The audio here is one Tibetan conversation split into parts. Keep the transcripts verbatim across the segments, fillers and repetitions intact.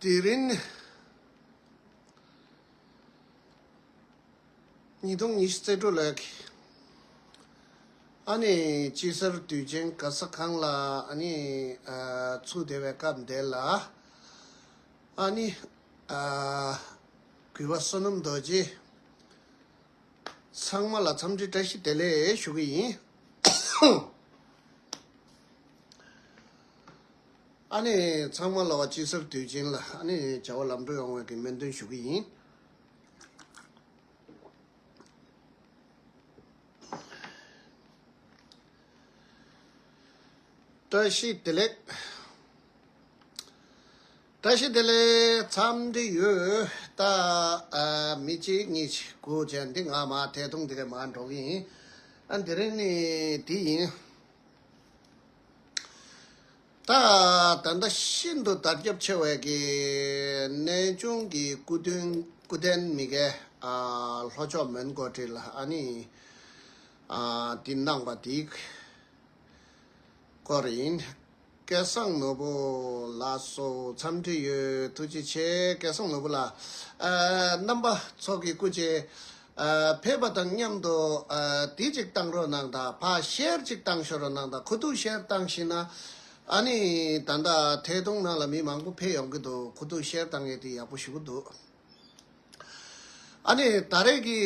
དེ་རིང་ཉིས་སྟོང་ཉི་ཤུ་རྩ་དྲུག་ལོའི་ཨ་ནི་དཔྱིད་གསར་དུས་ཆེན་ག་ས་གང་ལ་ཨ་ནི་ཚུགས་བསྡད་པའི་སྐབས་འདི་ལ་ཨ་ནི་གུས་པ་བསོད་ནམས་རྡོ་རྗེ་ཚང་མ་ལ་འཚམས་འདྲི་བཀྲ་ཤིས་བདེ་ལེགས་ཞུ་གི་ཡིན། ཨ་ནི་ཚང་མ་ལ་བ་དཔྱིད་གསར་དུས་ཆེན་ལ་ཨ་ནི་བྱ་བ་ལམ་འགྲོ་ཡོང་བའི་གི་སྨོན་འདུན་ཞུ་གི་ཡིན། བཀྲ་ཤིས་བདེ་ལེགས། བཀྲ་ཤིས་བདེ་ལེགས་འཚམས་འདྲི་ཡོད། ད་ཨ་མི་གཅིག་གཉིས་ཤིག་སྒུག་བྱས་འདི་ང་མ་ཐད་གཏོང་འདི་ག་མ་འགྲོ་གི་ཡིན། ཨ་འདི་རིང་ནི་འདི་ཡིན། ད་ད་ལྟ་ཤིན་ཏུ་དར་ཁྱབ་ཆེ་བའི་གི་གནས་ཆུང་གི་སྐུ་མདུན་སྐུ་རྟེན་མི་དགེ་ཨ་ལྷོ་ཕྱོགས་མོན་གྷོ་ཊི་ལ་ཨ་ནི་ཨ་འདི་གནང་བ་འདི་སྐོར་ཡིན། སྐལ་བཟང་ནོར་བུ་ལགས་སོ་འཚམས་འདྲི་ཡོད། ཐུགས་རྗེ་ཆེ། སྐལ་བཟང་ནོར་བུ་ལགས། ཨ་རྣམ་པ་ཚོ་གི་སྐུ་མཁྱེན། ཨ་ཕེབས་པ་དང་མཉམ་དུ་ཨ་འདི་གཅིག་བཏང་རོགས་གནང་དང་། ཕར་ཤེར་གཅིག་བཏང་ཤོག་རོགས་གནང་དང་། ཁུ་ཐུག་ཤེར་བཏང་ཤེས་ན་ཨ་ནི་ད་ལྟ་ཐད་གཏོང་ནང་ལ་མི་མང་པོ་ཕེབས་ཡོང་གི་འདུག་ཁུ་ཐུག་ཤེར་བཏང་ཡས་དེ་ཡག་པོ་ཞེ་པོ་འདུག་ཨ་ནི་ད་རེས་ཀྱི་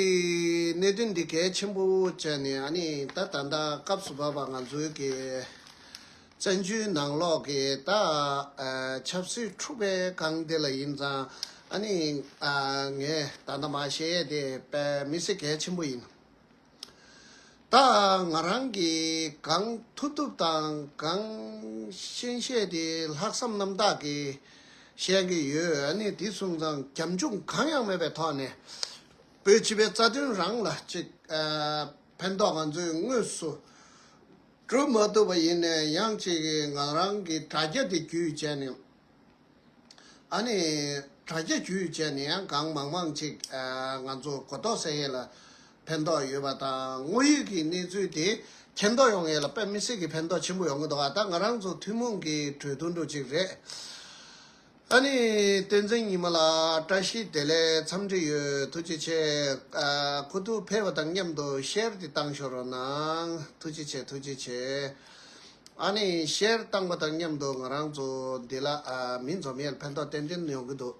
གནད་དོན་འདི་གལ་ཆེན་པོ་བྱས་ནས་ཨ་ནི་ད་ད་ལྟ་སྐབས་སུ་བབས་པ་ང་ཚོའི་གི་བཙན་བྱོལ་ནང་ལོགས་ཀྱི་ད་ཨ་ཆབ་སྲིད་འཁྲུག་པའི་སྒང་འདི་ལ་ཡིན་ཙང་ཨ་ནི་ཨ་ངས་ད་ལྟ་མ་བཤད་ཡས་དེ་དཔེ་མི་སྲིད་གལ་ཆེན་པོ་ཡིན། ད་ང་རང་གིས་གང་ཐུབ་ཐུབ་དང་གང་ཤེས་ཤེས་དེ་ལྷག་བསམ་རྣམ་དག་གིས་བཤད་ཀྱི་ཡོད། ཨ་ནི་དེ་སོང་ཙང་རྒྱབ་ལྗོངས་གང་ཡང་མེད་པའི་ཐོག་ནས་བོད་སྤྱི་པའི་རྩ་དོན་རང་ལ་ཅིག་ཨ་ཕན་ཐོགས་ང་ཚོས་དངོས་སུ་སྒྲུབ་མ་ཐུབ་པ་ཡིན་ནའི་ཡང་ཅིག་ང་རང་གི་དྲ་རྒྱ་དེ་བརྒྱུད་བྱས་ནས། ཨ་ནི་དྲ་རྒྱ་བརྒྱུད་བྱས་ནས་ཡང་གང་མང་མང་ཅིག་ཨ་ང་ཚོ་གོ་རྟོགས་སད་ཡས་ལ་ཕན་ཐོགས་ཡོད་པ་དང་། དངོས་ཡོད་ཀྱི་གནས་ཚུལ་དེ་མཁྱེན་རྟོགས་ཡོང་ཡས་ལ་དཔེ་མི་སྲིད་ཀྱི་ཕན་ཐོགས་ཆེན་པོ་ཡོང་གི་འདུག་ཨ་ད་ང་རང་ཚོ་ཐུན་མོང་གི་གྲོས་བསྡུར་འདྲ་ཅིག་རེད། ཨ་ནི་བསྟན་འཛིན་ཉི་མ་ལགས་བཀྲ་ཤིས་བདེ་ལེགས་འཚམས་འདྲི་ཡོད། ཐུགས་རྗེ་ཆེ། ཨ་ཁུ་ཐུག་ཕེབས་པ་དང་མཉམ་དུ་ཤེར་དེ་བཏང་ཤོག་རོགས་གནང་། ཐུགས་རྗེ་ཆེ། ཐུགས་རྗེ་ཆེ། ཨ་ནི་ཤེར་བཏང་པ་དང་མཉམ་དུ་ང་རང་ཚོ་འདི་ལ་ཨ་མི་འཛོམས་ཡས་ལ་ཕན་ཐོགས་ཏན་ཏན་ཡོང་གི་འདུག་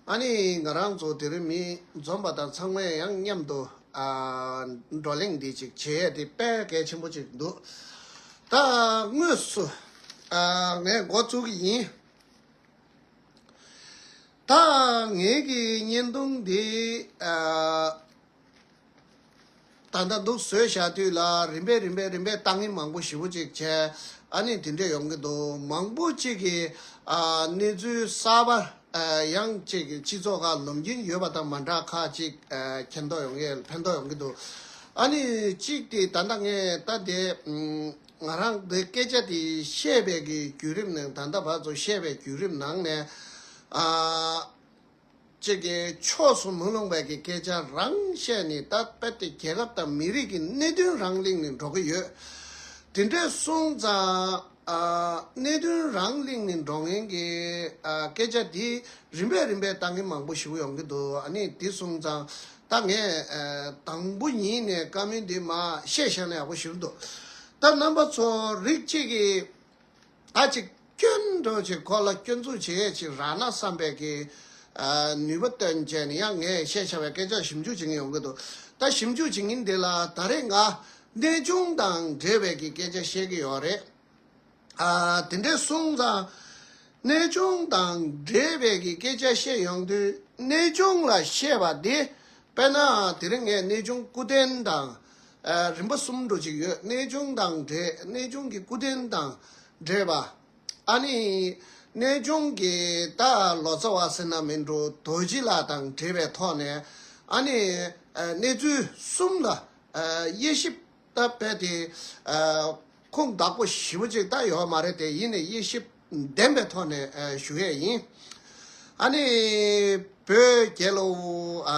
ཨ་ནི་ང་རང་ཚོ་དེ་རིང་མི་འཛོམས་པ་དང་ཚང་མས་ཡང་མཉམ་དུ་ཨ་བགྲོ་གླེང་འདི་ཅིག་བྱེད་ཡས་དེ་དཔེ་གལ་ཆེན་པོ་ཅིག་འདུག་ད་དངོས་སུ་ཨ་ངས་འགོ་བཙུགས་ཀྱི་ཡིན། ད་ངེད་ཀྱི་བརྙན་ཐུང་འདི་ཨ་ད་ལྟ་འདུག་བཟོས་བཞག་དུས་ལ་རིམ་པས་རིམ་པས་རིམ་པས་ལྟ་མཁན་མང་པོ་ཞེ་པོ་ཅིག་བྱས། ཨ་ནི་དེ་འདྲས་ཡོང་གི་འདུག་མང་པོ་ཅིག་གིས་ཨ་གནས་ཚུལ་གསར་པ་ཨ་ཡང་ཅིག་སྤྱི་ཚོགས་ཁག་ནོར་གྱིན་ཡོད་པ་དང་མ་འདྲ་ཁག་ཅིག་ཨ་མཁྱེན་རྟོགས་ཡོང་ཡས་ཕན་ཐོགས་ཡོང་གི་འདུག་ཨ་ནི་གཅིག་དེ་ད་ལྟ་ངས་ད་དེ་ཨམ། ང་རང་འདི་སྐད་ཆ་དེ་བཤད་པའི་གི་བརྒྱུད་རིམ་ནང་ད་ལྟ་བར་དུ་བཤད་པའི་བརྒྱུད་རིམ་ནང་ནས་ཨ་ཅིག་གི་ཕྱོགས་སུ་མི་ལྷུང་བའི་གི་སྐད་ཆ་རང་བཤད་ནས་ད་དཔེ་དེ་རྒྱལ་ཁབ་དང་མི་རིགས་ཀྱི་གནད་དོན་རང་གླེང་ནས་འགྲོ་གི་ཡོད། དེ་འདྲས་སོང་ཙང་ཨ་གནད་དོན་རང་གླེང་ནས་འགྲོ་མཁན་གྱི་ཨ་སྐད་ཆ་དེ་རིམ་པས་རིམ་པས་བཏང་མཁན་མང་པོ་ཞིག་ཡོང་གི་འདུག་ཨ་ནི་དེ་སོང་ཙང་ད་ངས་ཨ་དང་པོ་ཉིད་ནས་བཀའ་མོལ་འདི་མ་བཤད་བཞག་ན་ཡག་པོ་ཞིག་འདུག་ད་རྣམ་པ་ཚོ་རིགས་གཅིག་གིས་ད་ཅིག་སྐྱོན་འགྲོ་ཅིག་ཁོ་ལ་སྐྱོན་འཛུགས་བྱེད་ཡས་ཅིག་རག་ན་བསམ་པའི་གི་ཨ་ནུས་པ་བཏོན་བྱས་ནས་ཡང་ངས་བཤད་བྱ་བའི་སྐད་ཆ་ཞིབ་འཇུག་བྱེད་མཁན་ཡོང་གི་འདུག་ད་ཞིབ་འཇུག་བྱེད་མཁན་འདི་ལ་ད་རེས་ང་གནས་ཆུང་དང་འབྲེལ་བའི་གི་སྐད་ཆ་བཤད་ཀྱི་ཡོད་རེད། ཨ་དེ་འདྲས་སོང་ཙང་གནས་ཆུང་དང་འབྲེལ་བའི་གི་སྐད་ཆ་བཤད་ཡོང་དུས་གནས་ཆུང་ལ་བཤད་པ་འདི་དཔེར་ན་དེ་རིང་ངས་གནས་ཆུང་སྐུ་རྟེན་དང་ཨ་རིམ་པ་གསུམ་འགྲོ་ཅིག་ཡོད། གནས་ཆུང་དང་འབྲེལ། གནས་ཆུང་གི་སྐུ་རྟེན་དང་འབྲེལ་བ། ཨ་ནི་གནས་ཆུང་གི་ད་ལོ་ཙཱ་བ་ཟེར་ན་མིན་འགྲོ་རྡོ་རྗེ་ལགས་དང་འབྲེལ་བའི་ཐོག་ནས་ཨ་ནི་ཨ་གནས་ཚུལ་གསུམ་ལ་ཨ་དབྱེ་ཞིབ་ད་དཔེ་དེ་ཨ་ཁུངས་དག་པོ་ཞེ་པོ་ཅིག་ད་ཡོད་མ་རེད་དེ། ཡིན་ནའི་དབྱེ་ཞིབ་ལྡན་པའི་ཐོག་ནས་ཨ་ཞུ་ཡས་ཡིན། ཨ་ནི་བོད་རྒྱལ་ལོ་ཨ་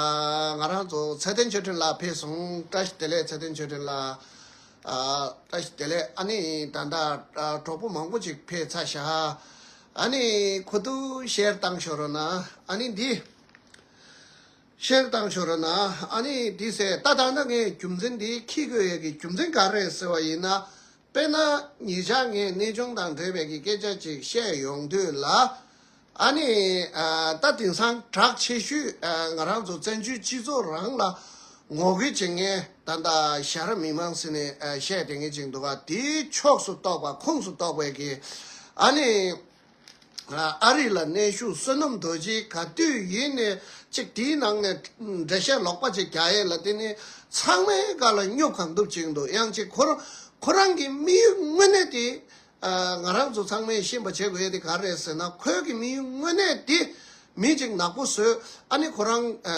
ང་རང་ཚོ་ཚེ་བརྟན་ཆོས་སྒྲོན་ལགས་ཕེབས་སོང་། བཀྲ་ཤིས་བདེ་ལེགས་ཚེ་བརྟན་ཆོས་སྒྲོན་ལགས། ཨ་བཀྲ་ཤིས་བདེ་ལེགས། ཨ་ནི་ད་ལྟ་ཨ་གྲོགས་པོ་མང་པོ་ཅིག་ཕེབས་ཚར་བཞག་ཨ་ ཨ་ནི་ཁོ་ཐུག་ཤེར་བཏང་ཤོར་ན། ཨ་ནི་འདི་ཤེར་བཏང་ཤོར་ན། ཨ་ནི་འདི་ཟེར། ད་ད་ལྟ་ངས་རྒྱུ་མཚན་འདི་ཁྱི་དགོས་ཡས་ཀྱི་རྒྱུ་མཚན་ག་རེ་ཟེར་བ་ཡིན་ན། དཔེར་ན་ཉེ་ཆར་ངས་གནས་ཆུང་དང་འབྲེལ་བའི་གི་སྐད་ཆ་ཅིག་བཤད་ཡོང་དུས་ལ། ཨ་ནི་ཨ་ད་དེང་སང་གྲགས་ཆེ་ཤོས་ཨ་ང་རང་ཚོ་བཙན་བྱོལ་སྤྱི་ཚོགས་རང་ལ་ངོ་རྒོལ་བྱེད་མཁན། ད་ལྟ་ཞྭ་ར་མི་མང་ཟེར་ནས་ཨ་བཤད་དེ་མཁན་ཅིག་འདུག་ག་དེའི་ཕྱོགས་སུ་གཏོགས་པ། ཁོངས་སུ་གཏོགས་པའི་གི་ཨ་ནི་ཨ་རི་ལ་གནས་བཞུགས་བསོད་ནམས་རྡོ་རྗེ་ག་དུས་ཡིན་ནས་ཅིག་དེའི་ནང་ནས་འགྲེལ་བཤད་ལོག་པ་ཅིག་རྒྱག་ཡས་ལ། དེ་ནི་ཚང་མའི་སྒང་ལ་སྙོབ་གང་ཐུབ་ཅིག་འདུག་ཡང་ཅིག་ཁོ་རང་ཁོ་རང་གི་དམིགས་ཡུལ་དངོས་གནས་དེ། ཨ་ང་རང་ཚོ་ཚང་མས་ཤེས་པ་བྱེད་དགོས་ཡས་དེ་ག་རེ་རེད་ཟེར་ན། ཁོའི་གི་དམིགས་ཡུལ་དངོས་གནས་དེ་མི་གཅིག་ནག་པོ་བཟོས། ཨ་ནི་ཁོ་རང་ཨ་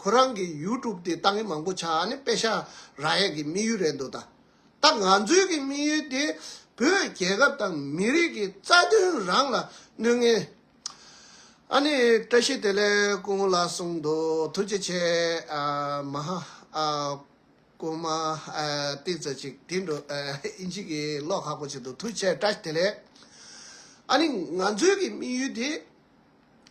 ཁོ་རང་གི་ཡུ་ཊུབ་དེ་བཏང་གི་མང་པོ་ཆགས། ཨ་ནི་པེ་ཤག་རག་ཡས་ཀྱི་དམིགས་ཡུལ་རེད་འདུག་ད་ད་ང་ཚོའི་གི་དམིགས་ཡུལ་དེ་བོད་རྒྱལ་ཁབ་དང་མི་རིགས་ཀྱི་རྩ་དོན་རང་ལ་གནོད་ངེས། ཨ་ནི་བཀྲ་ཤིས་བདེ་ལེགས། སྐུ་ངོ་ལགས་གསུངས་འདུག་ཐུགས་རྗེ་ཆེ། ཨ་མ་ཧ་ཨ། རྐུན་མ་ཨ་ཏི་ཙ་ཅིག་དེ་འགྲོ། ཨ་ཨིན་ཇི་གི་ཀློག་ཁག་པོ་ཅིག་འདུག་ཐུགས་རྗེ་ཆེ། བཀྲ་ཤིས་བདེ་ལེགས། ཨ་ནི་ང་ཚོའི་གི་དམིགས་ཡུལ་དེ་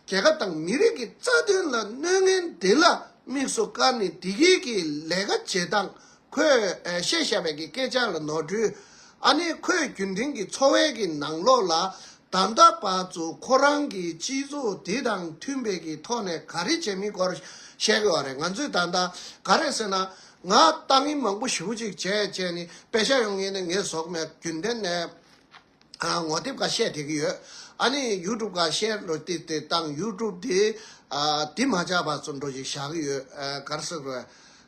རྒྱལ་ཁབ་དང་མི་རིགས་ཀྱི་རྩ་དོན་ལ་གནོད་ངན་དེ་ལ་དམིགས་སུ་བཀར་ནས་དེ་གའི་གི་ལས་ཀ་བྱེད་སྟངས། ཁོས་ཨ་བཤད་བཞག་པའི་གི་སྐད་ཆ་ལ་ནོར་འཁྲུལ། ཨ་ནི་ཁོས་རྒྱུན་ལྡན་གྱི་འཚོ་བའི་གི་ནང་ལོགས་ལ་ད་ལྟ་བར་དུ་ཁོ་རང་གི་སྤྱི་ཚོགས་དེ་དང་མཐུན་པའི་གི་ཐོག་ནས་ག་རེ་བྱས་མིན་སྐོར་བཤད་དགོས་པ་རེད། ང་ཚོས་ད་ལྟ་ག་རེ་ཟེར་ན། ང་ལྟ་ངན་མང་པོ་ཞེ་པོ་ཅིག་བྱས་བྱས་ནས་པེ་ཤག་ཡོང་ངེས་ནས་ངས་བཟོ་གི་མེད། རྒྱུན་ལྡན་ནས་ཨ་ངོ་དེབ་ཁ་བཤད་བསྡད་ཀྱི་ཡོད། ཨ་ནི་ཡུ་ཊུབ་ཁ་བཤད་འགྲོ་དེ་དེ་དང་ཡུ་ཊུབ་དེ་ཨ་དེ་མ་བཅག་པ་ཚོ་འགྲོ་ཅིག་བཞག་གི་ཡོད། ཨ་ག་རེ་ཟེར་དགོས།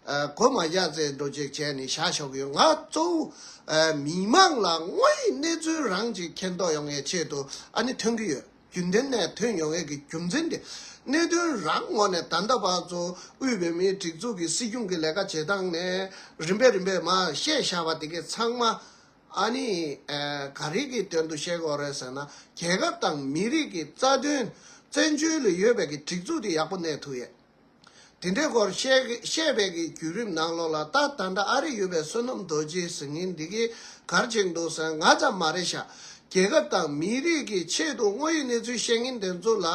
ཨ་གོ་མ་རྒྱག་ཚེ་འགྲོ་ཅིག་བྱས་ནས་བཞག་ཆོག་གི་ཡོད། ང་གཙོ་བོ་ཨ་མི་མང་ལ་དངོས་ཡོད་གནས་ཚུལ་རང་ཅིག་མཁྱེན་རྟོགས་ཡོང་བའི་ཆེད་དུ་ཨ་ནི་ཐོན་གྱི་ཡོད། རྒྱུན་ལྡན་ནས་ཐོན་ཡོང་ཡས་ཀྱི་རྒྱུ་མཚན་དེ། གནད་དོན་རང་ངོས་ནས་ད་ལྟ་བར་དུ་དབུས་བོད་མིའི་སྒྲིག་འཛུགས་ཀྱི་སྲིད་སྐྱོང་གི་ལས་ཀ་བྱེད་སྟངས་ནས་རིམ་པས་རིམ་པས་མར་བཤད་བཞག་པ་དེ་གས་ཚང་མ་ཨ་ནི་ཨ་ག་རེ་གི་དོན་དུ་བཤད་དགོས་རེད་ཟེར་ན། རྒྱལ་ཁབ་དང་མི་རིགས་ཀྱི་རྩ་དོན། བཙན་བྱོལ་ལ་ཡོད་པའི་གི་སྒྲིག་འཛུགས་དེ་ཡག་པོ་གནས་ཐུབ་ཡས། དེ་འདྲའི་སྐོར་བཤད་བཤད་པའི་གི་བརྒྱུད་རིམ་ནང་ལོགས་ལ། ད་ད་ལྟ་ཨ་རི་ཡོད་པའི་བསོད་ནམས་རྡོ་རྗེ་ཟེར་མཁན་འདི་གིས་ག་རེ་བྱེད་འདུག་ཟེར་ན། ང་ཙམ་མ་རེད་ཤག་རྒྱལ་ཁབ་དང་མི་རིགས་ཀྱི་ཆེད་དུ་དངོས་ཡོད་གནས་ཚུལ་བཤད་མཁན་དེ་ཚོ་ལ་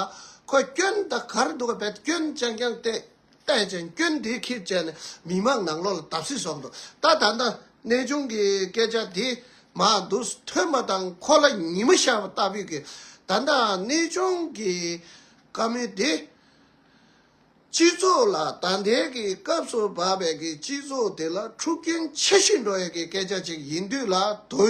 ཁོ་སྐྱོན་ད་ག་རེ་འདུག་ག་བས་སྐྱོན་རྐྱང་རྐྱང་བལྟས་བལྟས་ཅན་སྐྱོན་འདི་ཁྱེར་བྱས་ནས་མི་མང་ནང་ལོགས་ལ་བརྡབ་གསིག་བཟོ་གི་འདུག་ད་ད་ལྟ་གནས་ཆུང་གི་སྐད་ཆ་འདི་མར་འདུག་ཐོན་པ་དང་ཁོ་ལ་ཉི་མ་ཤར་བ་ལྟ་བུའི་གི། ད་ལྟ་གནས་ཆུང་གི་བཀའ་མོལ་འདི། སྤྱི་ཚོགས་ལ་ད་ལྟའི་གི་སྐབས་སུ་བབས་པའི་གི་སྤྱི་ཚོགས་དེ་ལ་འཁྲུག་རྐྱེན་ཆེ་ཤོས་འགྲོ་ཡས་ཀྱི་སྐད་ཆ་ཅིག་ཡིན་དུས་ལ། དོ་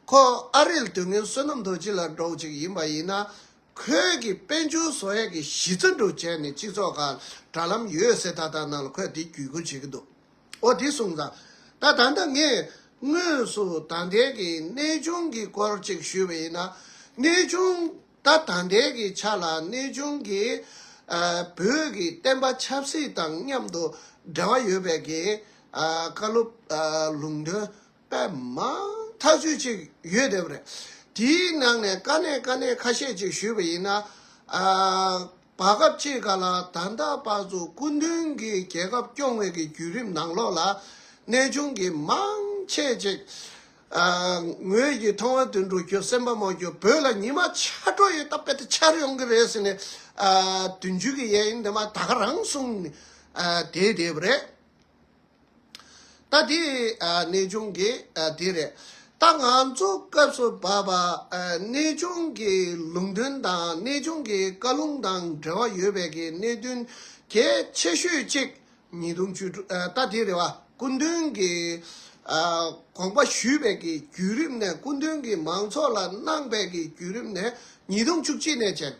ཁོ་ཨ་རིར་སྡོད་མཁན་བསོད་ནམས་རྡོ་རྗེ་ལ་འདྲ་བོ་ཅིག་ཡིན་པ་ཡིན་ན། ཁོས་གི་དཔལ་འབྱོར་བཟོ་ཡས་ཀྱི་གཞི་རྩ་འདྲ་བོ་བྱས་ནས་སྤྱི་ཚོགས་ཁག་དྲ་ལམ་ཡོད་ཟེར་ད་ལྟ་ནང་ལ་ཁོས་དེ་བརྒྱུད་སྐུར་བྱེད་ཀྱི་འདུག་འོ་དེ་སོང་ཙང་། ད་ད་ལྟ་ངས་དངོས་སུ་ད་ལྟའི་གི་གནས་ཆུང་གི་སྐོར་ཅིག་ཞུས་པ་ཡིན་ན། གནས་ཆུང་ད་ད་ལྟའི་གི་ཆ་ལ་གནས་ཆུང་གི་ཨ་བོད་ཀྱི་བསྟན་པ་ཆབ་སྲིད་དང་མཉམ་དུ་འབྲེལ་བ་ཡོད་པའི་གི་ཨ་བཀའ་སློབ་ཨ་ལུང་དོན་དཔེ་མང་ཐག་ཆོད་ཅིག་ཡོད་བསྡད་པ་རེད། དེའི་ནང་ནས་དཀའ་གནད་དཀའ་གནད་ཁ་ཤས་ཅིག་ཞུས་པ་ཡིན་ན། ཨ་བར་སྐབས་ཅིག་ག་ལ་ད་ལྟ་བར་དུ་སྐུ་མདུན་གྱིས་རྒྱལ་ཁབ་སྐྱོང་བའི་གི་བརྒྱུད་རིམ་ནང་ལོགས་ལ་གནས་ཆུང་གི་མང་ཆེ་ཅིག་ཨ་ངོས་ཀྱིས་མཐོང་བ་དོན་གྲུབ་ཁྱོད་སེམས་པ་མ་སྐྱོ། བོད་ལ་ཉི་མ་ཆར་འགྲོ་ཡོད་སྟབས་པས་ད་ཆར་ཡོང་གི་རེད་ཟེར་ནས་ཨ་བདུན་ཅུ་གི་གཡས་གཡོན་དེ་མ་ད་ག་རང་གསུངས་ནས་ཨ་བསྡད་བསྡད་པ་རེད། ད་དེ་ཨ་གནས་ཆུང་གི་ཨ་དེ་རེད། ད་ང་ཚོ་སྐབས་སུ་བབས་པ་ཨ་གནས་ཆུང་གི་ལུང་དོན་དང་གནས་ཆུང་གི་བཀའ་ལུང་དང་འབྲེལ་བ་ཡོད་པའི་གི་གནད་དོན་གལ་ཆེ་ཤོས་གཅིག་ཉིས་སྟོང་བཅུ་དྲུག་ཨ་ད་དེ་རེད་བ། སྐུ་མདུན་གྱིས་ཨ་དགོངས་པ་ཞུས་པའི་གི་བརྒྱུད་རིམ་ནས། སྐུ་མདུན་གྱིས་མང་ཚོགས་ལ་གནང་པའི་གི་བརྒྱུད་རིམ་ནས་ཉིས་སྟོང་བཅུ་གཅིག་ནས་བྱས།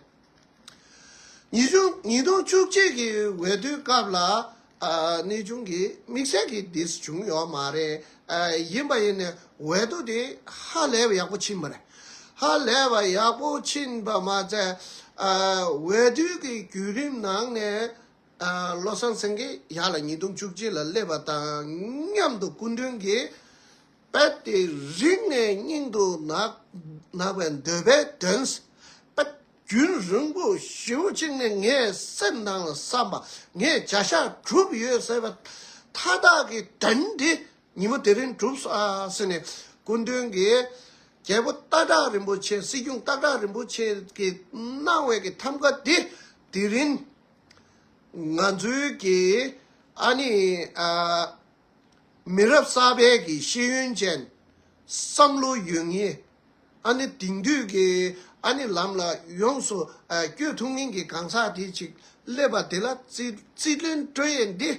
ཉིས་སྟོང་ཉིས་སྟོང་བཅུ་གཅིག་གི་འོས་བསྡུའི་སྐབས་ལ་ཨ་གནས་ཆུང་གི་དམིགས་བསལ་གྱི་དེ་བྱུང་ཡོད་མ་རེད། ཨ་ཡིན་པ་ཡིན་ནས་འོས་བསྡུ་དེ་ཧ་ལས་པ་ཡག་པོ་ཕྱིན་པ་རེད། ཧ་ལས་པ་ཡག་པོ་ཕྱིན་པ་མ་ཚད། ཨ་འོས་བསྡུ་གི་བརྒྱུད་རིམ་ནང་ནས། ཨ་བློ་བཟང་སེང་གེ་ཡར་ལ་ཉིས་སྟོང་བཅུ་གཅིག་ལ་སླེབས་པ་དང་མཉམ་དུ་སྐུ་མདུན་གྱིས་དཔེ་དེ་རིང་ནས་སྙིང་དུ་ནག་ནག་པའི་འདོད་པའི་དོན། དཔེ་རྒྱུན་རིང་པོ་ཞེ་པོ་ཅིག་ནས་ངའི་སེམས་ནང་ལ་བསམ་པ། ངས་བྱ་བཞག་གྲུབ་ཡོད་ཟེར་བ་མཐའ་དག་གི་དོན་དེ་ཉིན་མོ་དེ་རིང་གྲུབ་སོང་ཨ་ཟེར་ནས་སྐུ་མདུན་གྱིས་ རྒྱལ་པོ་སྟག་བྲག་རིན་པོ་ཆེ། སྲིད་སྐྱོང་སྟག་བྲག་རིན་པོ་ཆེ་གིས་གནང་བའི་གི་ཐམ་ག་དེ་དེ་རིང་ང་ཚོའི་གི་ཨ་ནི་ཨ་མི་རབས་གསར་པའི་གི་ཤེས་ཡོན་ཅན། བསམ་བློ་ཡོད་མཁན། ཨ་ནི་དེང་དུས་ཀྱི་ཨ་ནི་ལམ་ལ་ཡོངས་སུ་ཨ་བསྐྱོད་ཐུབ་མཁན་གྱི་གང་ཟག་དེ་ཅིག་སླེབས་པ་དེ་ལ་རྩིས་རྩིས་ལེན་སྤྲོད་ཡས་འདི།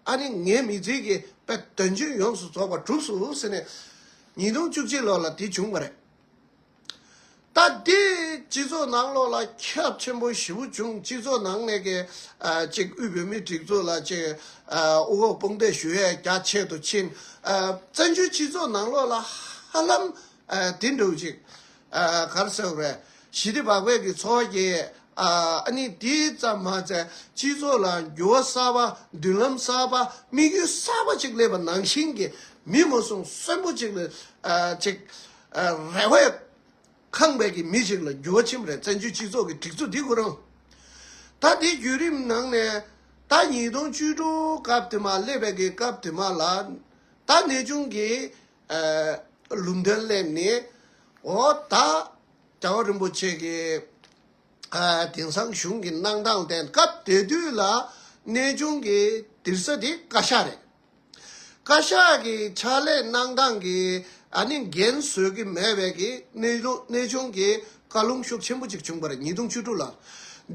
ཨ་ནི་ངའི་མི་ཚེ་གི་དཔེ་དོན་ཆེན་ཡོངས་སུ་རྫོགས་པ་གྲུབ་སོང་ཟེར་ནས། ཉིས་སྟོང་བཅུ་གཅིག་ལོ་ལ་དེ་བྱུང་བ་རེད། ད་འདི་སྤྱི་ཚོགས་ནང་ལོགས་ལ་ཁྱབ་ཆེན་པོ་ཞེ་པོ་བྱུང་། སྤྱི་ཚོགས་ནང་ནས་ཀྱི་ཨ་ཅིག་དབུས་བོད་མིའི་སྒྲིག་འཛུགས་ལ་ཅིག་ཨ་དབུ་འོག་དཔུང་འདེགས་ཞུ་ཡས་རྒྱ་ཆེ་རུ་ཕྱིན། ཨ་བཙན་བྱོལ་སྤྱི་ཚོགས་ནང་ལོགས་ལ་ཧ་ལམ་ཨ་དེ་འདྲ་བོ་ཅིག་ཨ་ག་རེ་ཟེར་དགོས་རེད། ཞི་བདེ་བག་ཕེབས་ཀྱི་འཚོ་བ་སྐྱེལ། ཨ་ཨ་ནི་དེ་ཙམ་མ་ཚད་སྤྱི་ཚོགས་ལ་འགྱུར་བ་གསར་པ། མདུན་ལམ་གསར་པ། དམིགས་ཡུལ་གསར་པ་ཅིག་སླེབས་པ་ནང་བཞིན་གྱི་མི་མ་བཟུང་གསོན་པོ་ཅིག་ལ་ཨ་ཅིག་ཨ་རེ་བས་ཁེངས་པའི་གི་མི་ཞིག་ལ་འགྱུར་བ་ཕྱིན་པ་རེད། བཙན་བྱོལ་སྤྱི་ཚོགས་ཀྱི་སྒྲིག་འཛུགས་འདི་ཁོ་རང་། ད་དེའི་བརྒྱུད་རིམ་ནང་ནས་ད་ཉིས་སྟོང་བཅུ་དྲུག་སྐབས་དེ་མ་སླེབས་པའི་གི་སྐབས་དེ་མ་ལ་ད་གནས་ཆུང་གི་ཨ་ལུང་བསྟན་སླེབས་ནས། འོ་ད་རྒྱལ་བ་རིན་པོ་ཆེ་གི་ཨ་དེང་སང་གཞུང་གི་གནང་སྟངས་དེ། སྐབས་དེ་དུས་ལ་གནས་ཆུང་གི་སྡེ་ས་དེ་བཀའ་ཤག་རེད། བཀའ་ཤག་གི་ཕྱག་ལས་གནང་སྟངས་ཀྱི་ཨ་ནི་འགན་བཟོད་ཀྱི་མེད་པའི་གི་གནས་ལུང་གནས་ཆུང་གི་བཀའ་ལུང་ཤུགས་ཆེན་པོ་ཅིག་བྱུང་བ་རེད། ཉིས་སྟོང་བཅུ་དྲུག་ལ།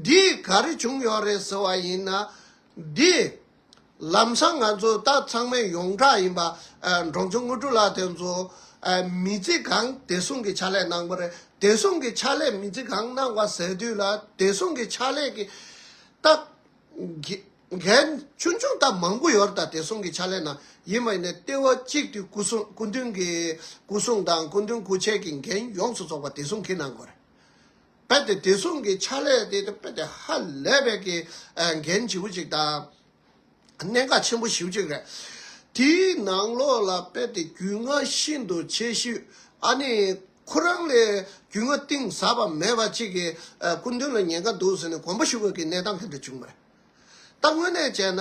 འདི་ག་རེ་བྱུང་ཡོད་རེད་ཟེར་བ་ཡིན་ན། འདི་ལམ་སང་ང་ཚོ་ད་ཚང་མས་ཡོངས་གྲགས་ཡིན་པ། ཨ་འབྲོང་ཆུང་དངོས་གྲུབ་ལགས་དེ་ཚོ་ཨ་མི་ཚེ་གང་བདེ་སྲུང་གི་ཕྱག་ལས་གནང་བ་རེད། བདེ་སྲུང་གི་ཕྱག་ལས་མི་ཚེ་གང་གནང་བ་ཟེར་དུས་ལ་བདེ་སྲུང་གི་ཕྱག་ལས་ཀྱི་ད་འགན་འགན་ཆུང་ཆུང་ད་མང་པོ་ཡོད་རེད། ད་བདེ་སྲུང་གི་ཕྱག་ལས་ནང་ཡིན་པ་ཡིན་ན་ལྟེ་བ་གཅིག་དེ་སྐུ་སྲུང་སྐུ་མདུན་གྱི་སྐུ་སྲུང་དང་སྐུ་མདུན་སྐུ་མཆེད་ཀྱི་འགན་ཡོངས་སུ་རྫོགས་པ་བདེ་སྲུང་གིས་གནང་དགོས་རེད། རྦད་དེ་བདེ་སྲུང་གི་ཕྱག་ལས་དེ་རྦད་དེ་ཧ་ལས་པའི་གི་ཨ་འགན་ལྗིད་པོ་ཅིག་དང་། གནད་འགག་ཆེན་པོ་ཞེ་པོ་ཅིག་རེད། དེའི་ནང་ལོགས་ལ་རྦད་དེ་རྒྱུས་མངའ་ཤིན་ཏུ་ཆེ་ཤོས། ཨ་ནི་ཁོ་རང་ལས་རྒྱུས་མངའ་གཏིང་ཟབ་པ་མེད་པ་ཅིག་གིས་ཨ་སྐུ་མདུན་ལ་ཉེན་ཁ་འདུག་ཟེར་ནས་དགོངས་པ་ཞུ་དགོས་ཀྱི་གནས་སྟངས་དེ་འདྲ་བྱུང་བ་རེད། ད་དངོས་གནས་བྱས་ན།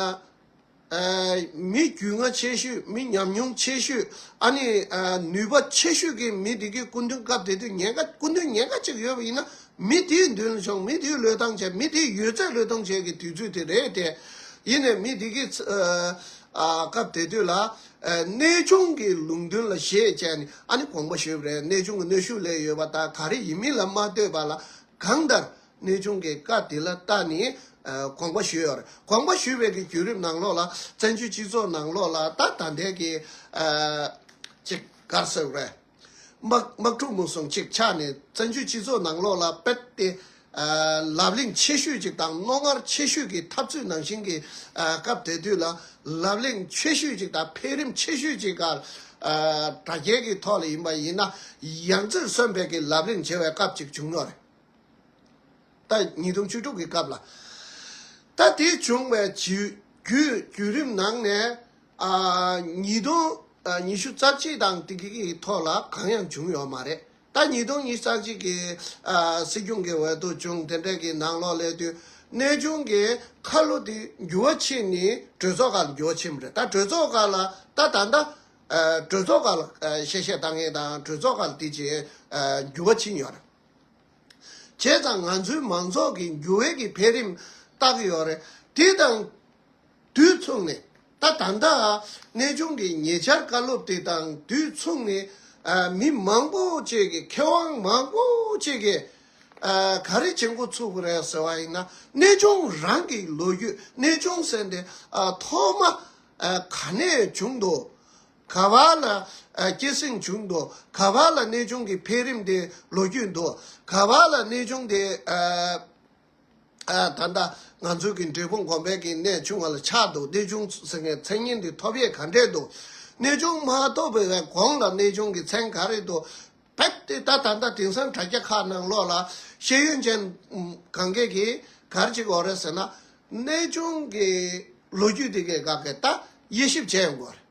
ཨ་མི་རྒྱུས་མངའ་ཆེ་ཤོས། མི་ཉམས་མྱོང་ཆེ་ཤོས། ཨ་ནི་ཨ་ནུས་པ་ཆེ་ཤོས་ཀྱི་མི་དེ་གིས་སྐུ་མདུན་སྐབས་དེ་དུས་ཉེན་ཁ། སྐུ་མདུན་ཉེན་ཁ་ཅིག་ཡོད་པ་ཡིན་ན་མི་དེའི་མདུན་ལ་མཆོང་། མི་དེའི་བློས་བཏང་བྱས། མི་དེའི་ཡོད་ཚད་བློས་གཏོང་བྱེད་ཀྱི་དུས་ཚོད་དེ་རེད་དེ། ཡིན་ནའི་མི་དེ་གིས་ཨ་ཨ་སྐབས་དེ་དུས་ལ་ཨ་གནས་ཆུང་གི་ལུང་མདུན་ལ་གཞས་བྱས་ནས་ཨ་ནི་དགོངས་པ་ཞུས་པ་རེད། གནས་ཆུང་གི་གནོན་ཤུགས་སླེབས་ཡོད་པ་དང་ག་རེ་ཡིན་མིན་ལ་མ་ལྟོས་པ་ལ། གང་ལྟར་གནས་ཆུང་གི་བཀའ་དེ་ལ་བལྟས་ནས་ཨ་དགོངས་པ་ཞུས་ཡོད་རེད། དགོངས་པ་ཞུས་པའི་གི་བརྒྱུད་རིམ་ནང་ལོགས་ལ་བཙན་བྱོལ་སྤྱི་ཚོགས་ནང་ལོགས་ལ་ད་ད་ལྟའི་གི་ཨ་ཅིག་ག་རེ་ཟེར་དགོས་རེད། དམག་དམག་འཁྲུག་མུ་གསུམ་ཅིག་ཆགས་ནས་བཙན་བྱོལ་སྤྱི་ཚོགས་ནང་ལོགས་ལ་རྦད་དེ་ཨ་ལབ་གླེང་ཆེ་ཤོས་ཅིག་དང་རྣོ་ངར་ཆེ་ཤོས་ཀྱི་འཐབ་རྩོད་ནང་བཞིན་གྱི་ཨ་སྐབས་དེ་དུས་ལ་ལབ་གླེང་ཆེ་ཤོས་ཅིག་དང་འཕེལ་རིམ་ཆེ་ཤོས་ཅིག་ག་ཨ་དྲ་རྒྱའི་གི་ཐོག་ལ་ཡིན་པ་ཡིན་ན་ཡང་རྩེར་སོན་པའི་གི་ལབ་གླེང་བྱེད་པའི་སྐབས་ཅིག་བྱུང་ཡོད་རེད། ད་ཉིས་སྟོང་བཅུ་དྲུག་གི་སྐབས་ལ། ད་དེ་བྱུང་བའི་བརྒྱུད་བརྒྱུད་བརྒྱུད་རིམ་ནང་ནས་ཨ་ཉིས་སྟོང་ཨ་ཉི་ཤུ་རྩ་གཅིག་དང་དེ་གི་གི་ཐོག་ལ་གང་ཡང་བྱུང་ཡོད་མ་རེད། ད་ཉིས་སྟོང་ཉི་ཤུ་རྩ་གཅིག་གི་ཨ་སྲིད་སྐྱོང་གི་འོས་བསྡུ་བྱུང་། དེ་འདྲ་གི་ནང་ལོགས་སླེབས་དུས་གནས་ཆུང་གི་ཁ་ལོ་དེ་འགྱུར་བ་ཕྱིན་ནས་གྲོས་ཚོགས་སྒང་ལ་འགྱུར་བ་ཕྱིན་པ་རེད། ད་གྲོས་ཚོགས་སྒང་ལ་ད་ད་ལྟ་ཨ་གྲོས་ཚོགས་སྒང་ལ་ཨ་གཤེ་གཤེ་བཏང་མཁན་དང་གྲོས་ཚོགས་སྒང་ལ་དེ་བྱས་ཨ་འགྱུར་བ་ཕྱིན་ཡོད་རེད། བྱས་ཙང་ང་ཚོའི་མང་ཚོགས་ཀྱི་འགྱུར་བའི་གི་འཕེལ་རིམ་ལྟ་གི་ཡོད་རེད། དེ་དང་དུས་མཚུངས་ནས་ད་ད་ལྟ་གནས་ཆུང་གི་ཉེ་ཆར་བཀའ་སློབ་དེ་དང་དུས་མཚུངས་ནས་ཨ་མི་མང་པོ་ཅིག་གི་མཁས་དབང་མང་པོ་ཅིག་གིས་ཨ་ག་རེ་བྱེད་འགོ་ཚུགས་པ་རེད་ཟེར་བ་ཡིན་ན། གནས་ཆུང་རང་གི་ལོ་རྒྱུས། གནས་ཆུང་ཟེར་དེ་ཨ་ཐོག་མ་ཨ་ག་ནས་བྱུང་འདུག་ག་བ་ལ་ཨ་སྐྱེད་སྲིང་བྱུང་འདུག་ག་བ་ལ་གནས་ཆུང་གི་འཕེལ་རིམ་དེ་ལོ་རྒྱུས་འདུག་ག་བ་ལ་གནས་ཆུང་དེ་ཨ་ཨ་ད་ལྟ་ང་ཚོའི་གི་འབྲས་སྤུངས་དགོན་པའི་གི་གནས་ཆུང་བ་ལ་ཆགས་འདུག་གནས་ཆུང་ཟེར་མཁན་མཚན་སྙན་དེ་ཐོབ་ཡས་ག་འདྲས་འདུག་གནས་ཆུང་མ་ཐོབ་པའི་གོང་ལ་གནས་ཆུང་གི་མཚན་ག་རེ་འདུག་རྦད་དེ་ད་ད་ལྟ་དེང་སང་དྲ་རྒྱ་ཁག་ནང་ལོགས་ལ་ཤེས་ཡོན་ཅན་གང་གས་ཀྱིས་ག་རེ་བྱེད་དགོས་རེད་ཟེར་ན། གནས་ཆུང་གི་ལོ་རྒྱུས་དེ་གས་ག་གས་ད་དབྱེ་ཞིབ་བྱས་ཡོང་དགོས་རེད།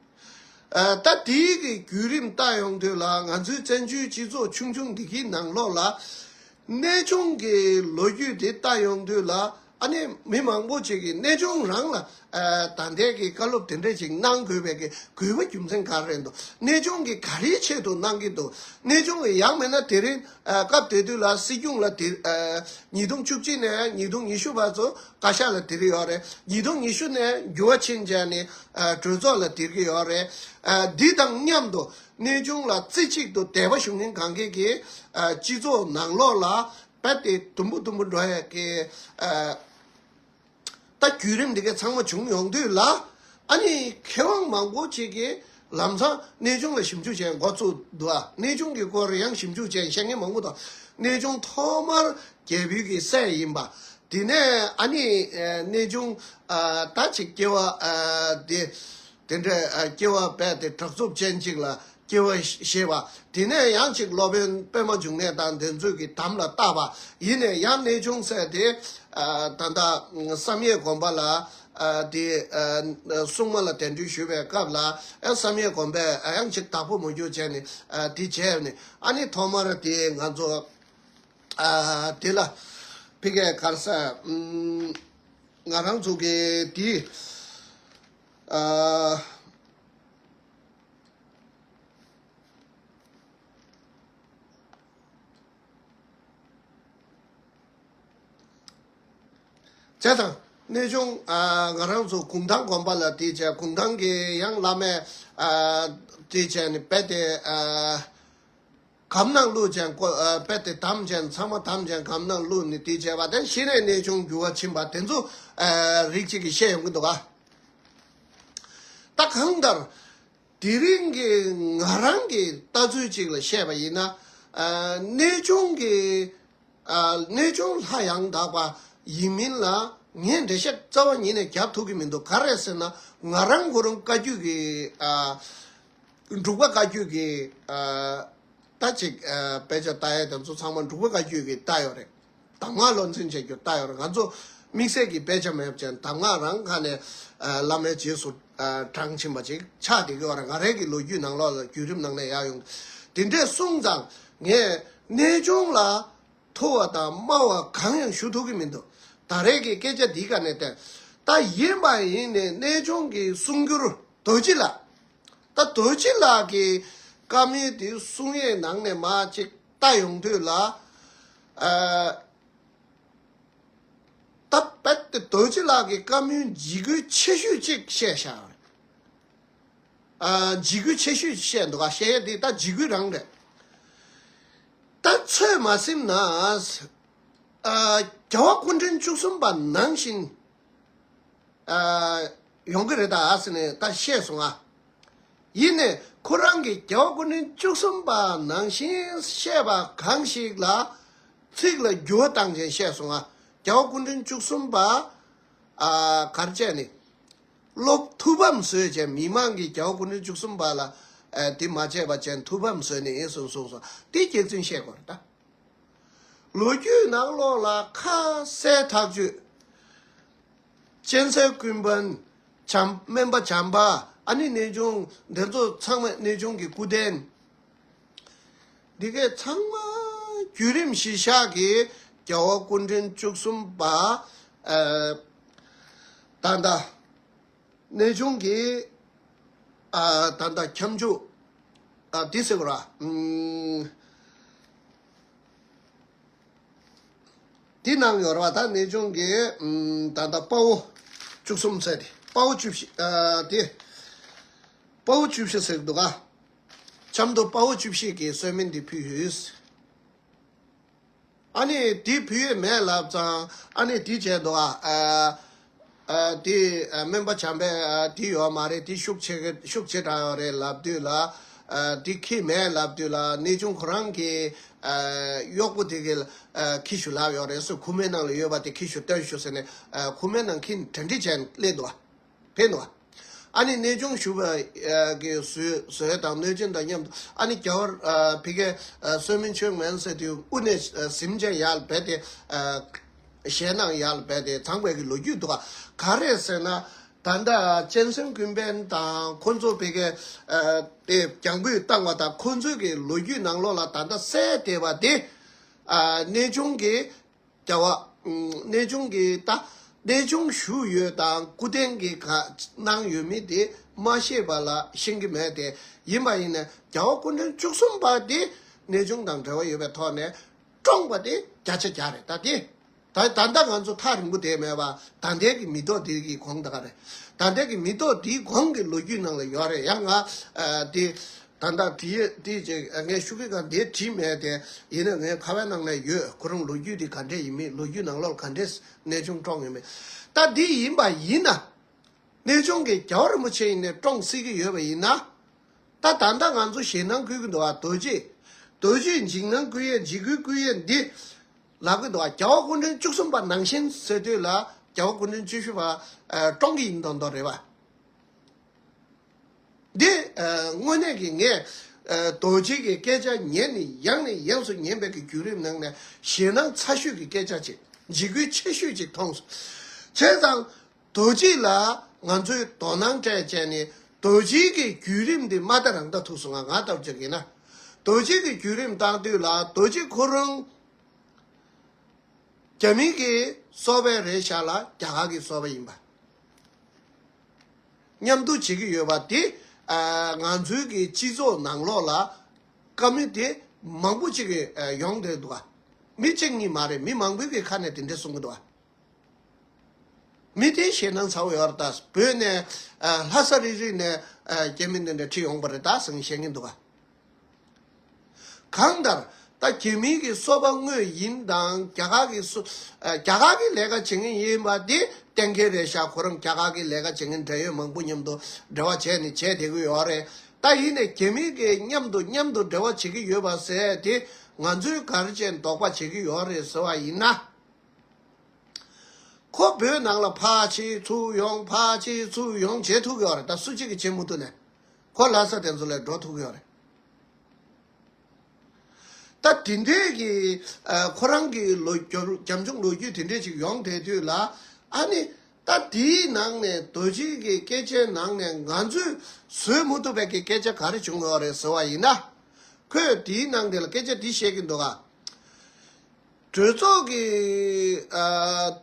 ཨ་ད་དེའི་གི་བརྒྱུད་རིམ་ལྟ་ཡོང་དུས་ལ་ང་ཚོའི་བཙན་བྱོལ་སྤྱི་ཚོགས་ཆུང་ཆུང་འདི་གི་ནང་ལོགས་ལ་གནས་ཆུང་གི་ལོ་རྒྱུས་དེ་ལྟ་ཡོང་དུས་ལ་ ཨ་ནི་མི་མང་པོ་ཅིག་གིས་གནས་ཆུང་རང་ལ་ཨ་ད་ལྟའི་གི་བཀའ་སློབ་དེ་འདྲས་ཅིག་གནང་དགོས་པའི་གི་དགོས་པ་རྒྱུ་མཚན་ག་རེ་རེད་འདུག་གནས་ཆུང་གིས་ག་རེའི་ཆེད་དུ་གནང་གི་འདུག་གནས་ཆུང་གིས་ཡང་མིན་ན་དེ་རིང་ཨ་སྐབས་དེ་དུས་ལ་སྲིད་སྐྱོང་ལ་དེ་ཨ་ཉིས་སྟོང་བཅུ་གཅིག་ནས་ཉིས་སྟོང་ཉི་ཤུ་བར་དུ་བཀའ་ཤག་ལ་དེ་རིང་ཡོད་རེད། ཉིས་སྟོང་ཉི་ཤུ་ནས་འགྱུར་བ་ཕྱིན་བྱས་ནས་ཨ་གྲོས་ཚོགས་ལ་དེ་གི་ཡོད་རེད། ཨ་འདི་དང་མཉམ་དུ་གནས་ཆུང་ལ་རྩེ་གཅིག་ཏུ་དད་པ་ཞུ་མཁན་གང་གས་ཀྱིས་ཨ་སྤྱི་ཚོགས་ནང་ལོགས་ལ་རྦད་དེ་དུམ་བུ་དུམ་བུ་འགྲོ་ཡས་ཀྱི་ཨ་ད་བརྒྱུད་རིམ་འདི་གའི་ཚང་མ་བྱུང་ཡོང་དུས་ལ། ཨ་ནི་མཁས་དབང་མང་པོ་ཅིག་གིས་ལམ་སང་གནས་ཆུང་ལ་ཞིབ་འཇུག་བྱས་འགོ་བཙུགས་འདུག་ཨ་གནས་ཆུང་གི་སྐོར་ཡང་ཞིབ་འཇུག་བྱས་བཤད་མཁན་མང་པོ་འདུག་གནས་ཆུང་ཐོག་མར་རྒྱལ་པོའི་གི་སྲས་ཡིན་པ། དེ་ནས་ཨ་ནི་ཨ་གནས་ཆུང་ཨ་ད་ཅིག་སྐྱེ་བ་ཨ་དེ་དེ་འདྲ་ཨ་སྐྱེ་བ་རྦད་དེ་དྲག་རྩུབ་ཅན་ཅིག་ལ་སྐྱེ་བ་བཞེས་པ། དེ་ནས་ཡང་ཅིག་སློབ་དཔོན་པདྨ་འབྱུང་གནས་དང་དེ་ཚོས་ཀྱི་དམ་ལ་བཏགས་པ། ཡིན་ནས་ཡང་གནས་ཆུང་ཟེར་དེ་ཨ་ད་ལྟ་བསམ་ཡས་དགོན་པ་ལ་ཨ་དེ་ཨ་སྲུང་མ་ལ་གདན་འདྲེན་ཞུས་པའི་སྐབས་ལ་ཨ་བསམ་ཡས་དགོན་པས་ཨ་ཡང་ཅིག་བདག་པོ་མ་གྱུར་བྱས་ནས་ཨ་དེ་བྱས་ནས་ཨ་ནི་ཐོག་མར་དེ་ང་ཚོ་ཨ་དེ་ལ་ཕི་གའི་གར་ས་ཨུམ་ང་རང་ཚོ་གི་དེ་ཨ། བྱས་ཙང་གནས་ཆུང་ཨ་ང་རང་ཚོ་གུང་ཐང་དགོན་པ་ལ་དེ་བྱས། གུང་ཐང་གི་ཡང་བླ་མས་ཨ་དེ་བྱས་ནས་རྦད་དེ་ཨ་གམ་ནང་བླུགས་བྱས་ཀོ་ཨ་རྦད་དེ་དམ་བྱས། ཚང་མ་དམ་བྱས་གམ་ནང་བླུགས་ནས་དེ་བྱས་པ་དེ་གཞི་ནས་གནས་ཆུང་འགྱུར་བ་ཕྱིན་པ་དེ་ཚོ་ཨ་རིགས་གཅིག་གིས་བཤད་ཡོང་གི་འདུག་ག་ད་གང་ལྟར། དེ་རིང་གི་ང་རང་གི་ལྟ་ཚུལ་ཅིག་ལ་བཤད་པ་ཡིན་ན། ཨ་གནས་ཆུང་གི་ཨ་གནས་ཆུང་ལྷ་ཡང་དག་པ་ཡིན་མིན་ལ་ངས་འགྲེལ་བཤད་རྩ་བ་ཉིད་ནས་རྒྱབ་ཐུབ་ཀྱི་མི་འདུག་ག་རེ་ཟེར་ན། ང་རང་ཁོ་རང་བཀའ་བརྒྱུད་ཀྱི་ཨ་འབྲུག་པ་བཀའ་བརྒྱུད་ཀྱི་ཨ་ད་ཅིག་ཨ་དཔེ་ཆ་ལྟ་ཡས་དེ་ཚོ་ཚང་མ་འབྲུག་པ་བཀའ་བརྒྱུད་ཀྱི་ལྟ་ཡོད་རེད། གདམས་ངག་བློ་འཛིན་བྱེད་རྒྱུ་ལྟ་ཡོད་རེད། ང་ཚོ་དམིགས་བསལ་གྱི་དཔེ་ཆ་མེད་པ་ཅན་གདམས་ངག་རང་ཁ་ནས་ཨ་བླ་མའི་རྗེས་སུ་ཨ་འབྲངས་ཕྱིན་པ་ཅིག་ཆགས་བསྡད་ཀྱི་ཡོད་རེད། ང་རང་གི་ལོ་རྒྱུས་ནང་ལོགས་ལ་བརྒྱུད་རིམ་ནང་ནས་ཡར་ཡོང་། དེ་འདྲས་གསུངས་ཙང་ངས་གནས་ཆུང་ལ་ཐུ་བ་དང་དམའ་བ་གང་ཡང་ཞུ་ཐུབ་ཀྱི་མི་འདུག་ད་རེས་ཀྱི་སྐད་ཆ་འདི་ག་ནས་བལྟས། ད་ཡིན་པ་ཡིན་ནས་གནས་ཆུང་གི་གསུང་སྒྱུར་རྡོ་རྗེ་ལགས། ད་རྡོ་རྗེ་ལགས་ཀྱི་བཀའ་མོལ་དེ་གསུང་ཡས་ནང་ནས་མར་ཅིག་ལྟ་ཡོང་དུས་ལ། ཨ་ད་རྦད་དེ་རྡོ་རྗེ་ལགས་ཀྱི་བཀའ་མོལ་འཇིགས་སྐུལ་ཆེ་ཤོས་ཅིག་བཤད་བཞག་རེད། ཨ་འཇིགས་སྐུལ་ཆེ་ཤོས་བཤད་འདུག་ག་བཤད་ཡས་དེ་ད་འཇིགས་སྐུལ་རང་རེད། ད་ཚོད་མ་ཟིན་ན། ཨ་རྒྱལ་བ་སྐུ་ཕྲེང་བཅུ་གསུམ་པ་ནང་བཞིན་ཨ་ཡོང་གི་རེད་ད་ཟེར་ནས་ད་བཤད་སོང་ང་། ཡིན་ནས་ཁོ་རང་གིས་རྒྱལ་བ་སྐུ་ཕྲེང་བཅུ་གསུམ་པ་ནང་བཞིན་བཤད་པ་གང་ཞིག་ལ་ཚིག་ལ་འགྱུར་བ་བཏང་བྱས་བཤད་སོང་ང་། རྒྱལ་བ་སྐུ་ཕྲེང་བཅུ་གསུམ་པ་ཨ་གར་བྱས་ནས་སློབ་ཐུགས་ཕམ་བཟོས་བྱས། མི་མང་གིས་རྒྱལ་བ་སྐུ་ཕྲེང་བཅུ་གསུམ་པ་ལ་ཨ་དེ་མ་བྱས་པ་བྱས་ཐུགས་ཕམ་བཟོས་ནས་ཡིན་གསུངས་གསུངས་སོང་། དེ་རྒྱལ་བཙུན་བཤད་དགོས་རེད་ད། ལོ་རྒྱུས་ནང་ལོགས་ལ་ཁ་གསལ་ཐག་ཆོད། གཅན་གཟན་ཀུན་ཕན། བྱམས་སྨན་པ་བྱམས་པ། ཨ་ནི་གནས་ཆུང་འདི་ཚོ་ཚང་མ་གནས་ཆུང་གི་སྐུ་རྟེན། འདི་གས་ཚང་མ་བརྒྱུད་རིམ་གཞིར་བཞག་གིས་རྒྱལ་བ་སྐུ་ཕྲེང་བཅུ་གསུམ་པ་ཨ་ད་ལྟ་གནས་ཆུང་གི་ཨ་ད་ལྟ་ཁྱབ་འཇུག་ཨ་འདི་ཟེར་བ་ར། ཨུམ། འདི་ནང་ཡོད་རེད་བ། ད་གནས་ཆུང་གི་ཨུམ་ད་ལྟ་དཔའ་བོ་བཅུ་གསུམ་ཟེར་ཏེ། དཔའ་བོ་བཅུ་བཞི་ཨ་དེ། དཔའ་བོ་བཅུ་བཞི་ཟེར་འདུག་ག་གཤམ་དུ་དཔའ་བོ་བཅུ་བཞི་གི་གསོལ་སྨན་འདི་ཕུལ་ཡོད། ཨ་ནི་དེ་ཕུལ་ཡས་མེད་ལབ་ཙང་ཨ་ནི་དེ་བྱས་འདུག་ག་ཨ་ཨ་དེ་ཨ་སྨན་པ་བྱམས་པས་ཨ་དེ་ཡོད་མ་རེད། དེ་ཤུགས་ཆེ་གི་ཤུགས་ཆེ་དྲགས་ཡོད་རེད་ལབ་དུས་ལ། ཨ་དེ་ཁྱི་མེད་ལབ་དུས་ལ་གནས་ཆུང་ཁོ་རང་གི་ཨ་གཡོག་པོ་དེ་གིས་ཨ་ཁྱི་ཞུ་ལབ་ཡོད་རེད་ཟེར། ཁུག་མའི་ནང་ལ་ཡོད་པ་དེ་ཁྱི་ཞུ་སྟོན་ཞུ་ཟེར་ནས་ཨ་ཁུག་མའི་ནང་ཁྱི་གྲ་སྒྲིག་བྱས་སླེབས་འདུག་ག་ཕེབས་འདུག་ག་ཨ་ནི་གནས་ཆུང་ཞུ་བ་ཨ་གི་ཟོས་ཟོས་དང་གནོད་སྦྱིན་དང་མཉམ་དུ་ཨ་ནི་རྒྱལ་བ་ཨ་ཕ་གིའི་ཨ་གསོལ་སྨན་མཆོད་མེ་ཟེར་དུས་དབུ་ནས་ཨ་གཟིམ་བྱས་ཡར་ལ་བབས་ཏེ་ཨ་ཞལ་ནང་ཡར་ལ་བབས་ཏེ་བརྫངས་པའི་གི་ལོ་རྒྱུས་འདུག་ག་ག་རེ་ཟེར་ན། ད་ལྟ་གཅན་གཟན་ཀུན་ཕན་དང་ཁོ་ཚོ་ཕ་གིའི་ཨ་དེ་རྒྱང་འབུད་བཏང་བ་དང་ཁོ་ཚོའི་གི་ལོ་རྒྱུས་ནང་ལོགས་ལ་ད་ལྟ་གསལ་བསྡད་པ་དེ་ཨ་གནས་ཆུང་གི་རྒྱལ་བ་ གནས་ཆུང་གི་ད་གནས་ཆུང་ཞུས་ཡོད་དང་སྐུ་རྟེན་གྱི་ག་གནང་ཡོད་མེད་དེ་མ་ཤེས་པ་ལ་ཤེས་ཀྱི་མེད་དེ། ཡིན་པ་ཡིན་ན་རྒྱལ་བ་སྐུ་ཕྲེང་བཅུ་གསུམ་པ་དེ་གནས་ཆུང་དང་འབྲེལ་བ་ཡོད་པའི་ཐོག་ནས་བཀྲོངས་པ་དེ་བརྒྱ་ཆ་བརྒྱ་རེད། ད་དེ་ད་ད་ལྟ་ང་ཚོ་ཐག་རིང་པོ་དེ་མེད་པ་ད་ལྟའི་གི་མི་ཐོག་དེ་གི་གོང་ད་ག་རེད། ད་ལྟའི་གི་མི་ཐོག་དེའི་གོང་གི་ལོ་རྒྱུས་ནང་ལ་ཡོད་རེད། ཡང་ང་དེ། ད་ལྟ་དེ་དེ་ཅིག་ངས་ཤོག་གུ་སྒང་དེ་བྲིས་མེད་དེ། ཡིན་ན་ངའི་ཁ་པའི་ནང་ལ་ཡོད། ཁོ་རང་ལོ་རྒྱུས་དེ་ག་འདྲས་ཡིན་མིན། ལོ་རྒྱུས་ནང་ལོགས་ག་འདྲས་གནས་ཆུང་བཀྲོངས་ཡོད་མེད། ད་འདི་ཡིན་པ་ཡིན་ན། གནས་ཆུང་གི་རྒྱལ་བ་རིན་པོ་ཆེ་ཡིན་ནས་བཀྲོངས་སྲིད་ཀྱི་ཡོད་པ་ཡིན་ན། ད་ད་ལྟ་ང་ཚོ་ཞེད་སྣང་སྐུལ་གྱི་འདུག་བ། རྡོ་རྗེ། རྡོ་རྗེ་འཇིགས་སྣང་སྐུལ་ཡས་འཇིགས་སྐུལ་སྐུལ་ཡས་འདི་ལབ་ཀྱི་འདུག་བ། རྒྱལ་བ་སྐུ་ཕྲེང་བཅུ་གསུམ་པ་ནང་བཞིན་ཟེར་དུས་ལ་རྒྱལ་བ་སྐུ་ཕྲེང་བཅུ་བཞི་པ་བཀྲོངས་ཀྱི་ཡིན་མདོག་མདོག་རེད་བ། འདི་དངོས་གནས་ཀྱི་ངས་རྡོ་རྗེ་གི་སྐད་ཆ་ཉན་ནས་ཡང་ནས་ཡང་དུ་ཉན་པའི་གི་བརྒྱུད་རིམ་ནང་ནས་ཞེད་སྣང་ཚ་ཤོས་ཀྱི་སྐད་ཆ་ཅིག་འཇིགས་སྐུལ་ཆེ་ཤོས་ཅིག་མཐོང་སོང་། བྱས་ཙང་རྡོ་རྗེ་ལ་ང་ཚོས་དོ་སྣང་སྤྲད་བྱས་ནས་རྡོ་རྗེ་གི་བརྒྱུད་རིམ་འདི་མ་ད་རང་ད་ཐུག་སོང་། ང་ང་ལྟ་བུ་ཅིག་ཡིན་ན་རྡོ་རྗེ་གི་བརྒྱུད་རིམ་བཏང་དུས་ལ་རྡོ་རྗེ་ཁོ་རང་རྒྱ་མི་གི་སོ་པ་རེད་ཤག་ལ་རྒྱ་གར་གི་སོ་པ་ཡིན་པ། མཉམ་དུ་བྱེད་ཀྱི་ཡོད་པ་དེ། ང་ཚོའི་གི་སྤྱི་ཚོགས་ནང་ལོགས་ལ་བཀའ་མོལ་དེ་མང་པོ་ཅིག་གི་ཡོང་བསྡད་འདུག་ག་མི་གཅིག་གཉིས་མ་རེད། མི་མང་པོའི་གི་ཁ་ནས་དེ་འདྲས་གསུང་གི་འདུག་ག་མི་དེ་ཞེད་སྣང་ཚ་བོ་ཡོད་རེད། ད་བོད་ནས་ལྷ་ས་རིག་རིག་ནས་རྒྱ་མི་འདི་འདྲ་ཁྲིད་ཡོང་པ་རེད་ད་ཟེར་བཤད་ཀྱི་འདུག་ག་གང་ལྟར། ད་རྒྱ་མིའི་གི་སོ་པ་དངོས་ཡིན་དང་རྒྱ་གར་གི་སོ་རྒྱ་གར་གི་ལས་ཀ་བྱེད་མཁན་ཡིན་པ་དེ་གཏན་འཁེལ་རེད་ཤག་ཁོ་རང་རྒྱ་གར་གི་ལས་ཀ་བྱེད་མཁན་འབྲེལ་ཡོད་མང་པོ་མཉམ་དུ་འབྲེལ་བ་བྱས་ནས་བྱས་བསྡད་ཀྱི་ཡོད་རེད། ད་ཡིན་ནས་རྒྱ་མི་གི་མཉམ་དུ་མཉམ་དུ་འབྲེལ་བ་བྱེད་ཀྱི་ཡོད་པ་ཟེར་དེ་ང་ཚོས་ག་རེ་བྱས་ནས་དོགས་པ་བྱེད་ཀྱི་ཡོད་རེད་ཟེར་བ་ཡིན་ན། ཁོ་བོད་ནང་ལ་ཕར་ཕྱིན་ཚུར་ཡོང་ཕར་ཕྱིན་ཚུར་ཡོང་བྱེད་ཐུབ་ཀྱི་ཡོད་རེད། ད་སུ་གཅིག་གིས་བྱེད་མི་ཐུབ་ནས་ཁོ་ལྷ་ས་དེ་ཚོ་ལ་འགྲོ་ཐུབ་ཀྱི་ཡོད་རེད། ད་དེ་འདྲས་ཀྱི་ཁོ་རང་གི་ལོ་རྒྱབ་རྒྱབ་ལྗོངས་ལོ་རྒྱུས་དེ་འདྲས་ཅིག་ཡོང་བསྡད་དུས་ལ་ཨ་ནི་ད་དེའི་ནང་ནས་རྡོ་རྗེ་གི་སྐད་ཆའི་ནང་ནས་ང་ཚོས་བཟོད་མི་ཐུབ་པའི་གི་སྐད་ཆ་ག་རེ་བྱུང་ཡོད་རེད་ཟེར་བ་ཡིན་ན། ཁོས་དེའི་ནང་དེ་ལ་སྐད་ཆ་འདི་བཤད་ཀྱི་འདུག་ག་གྲོས་ཚོགས་ཀྱི་ཨ་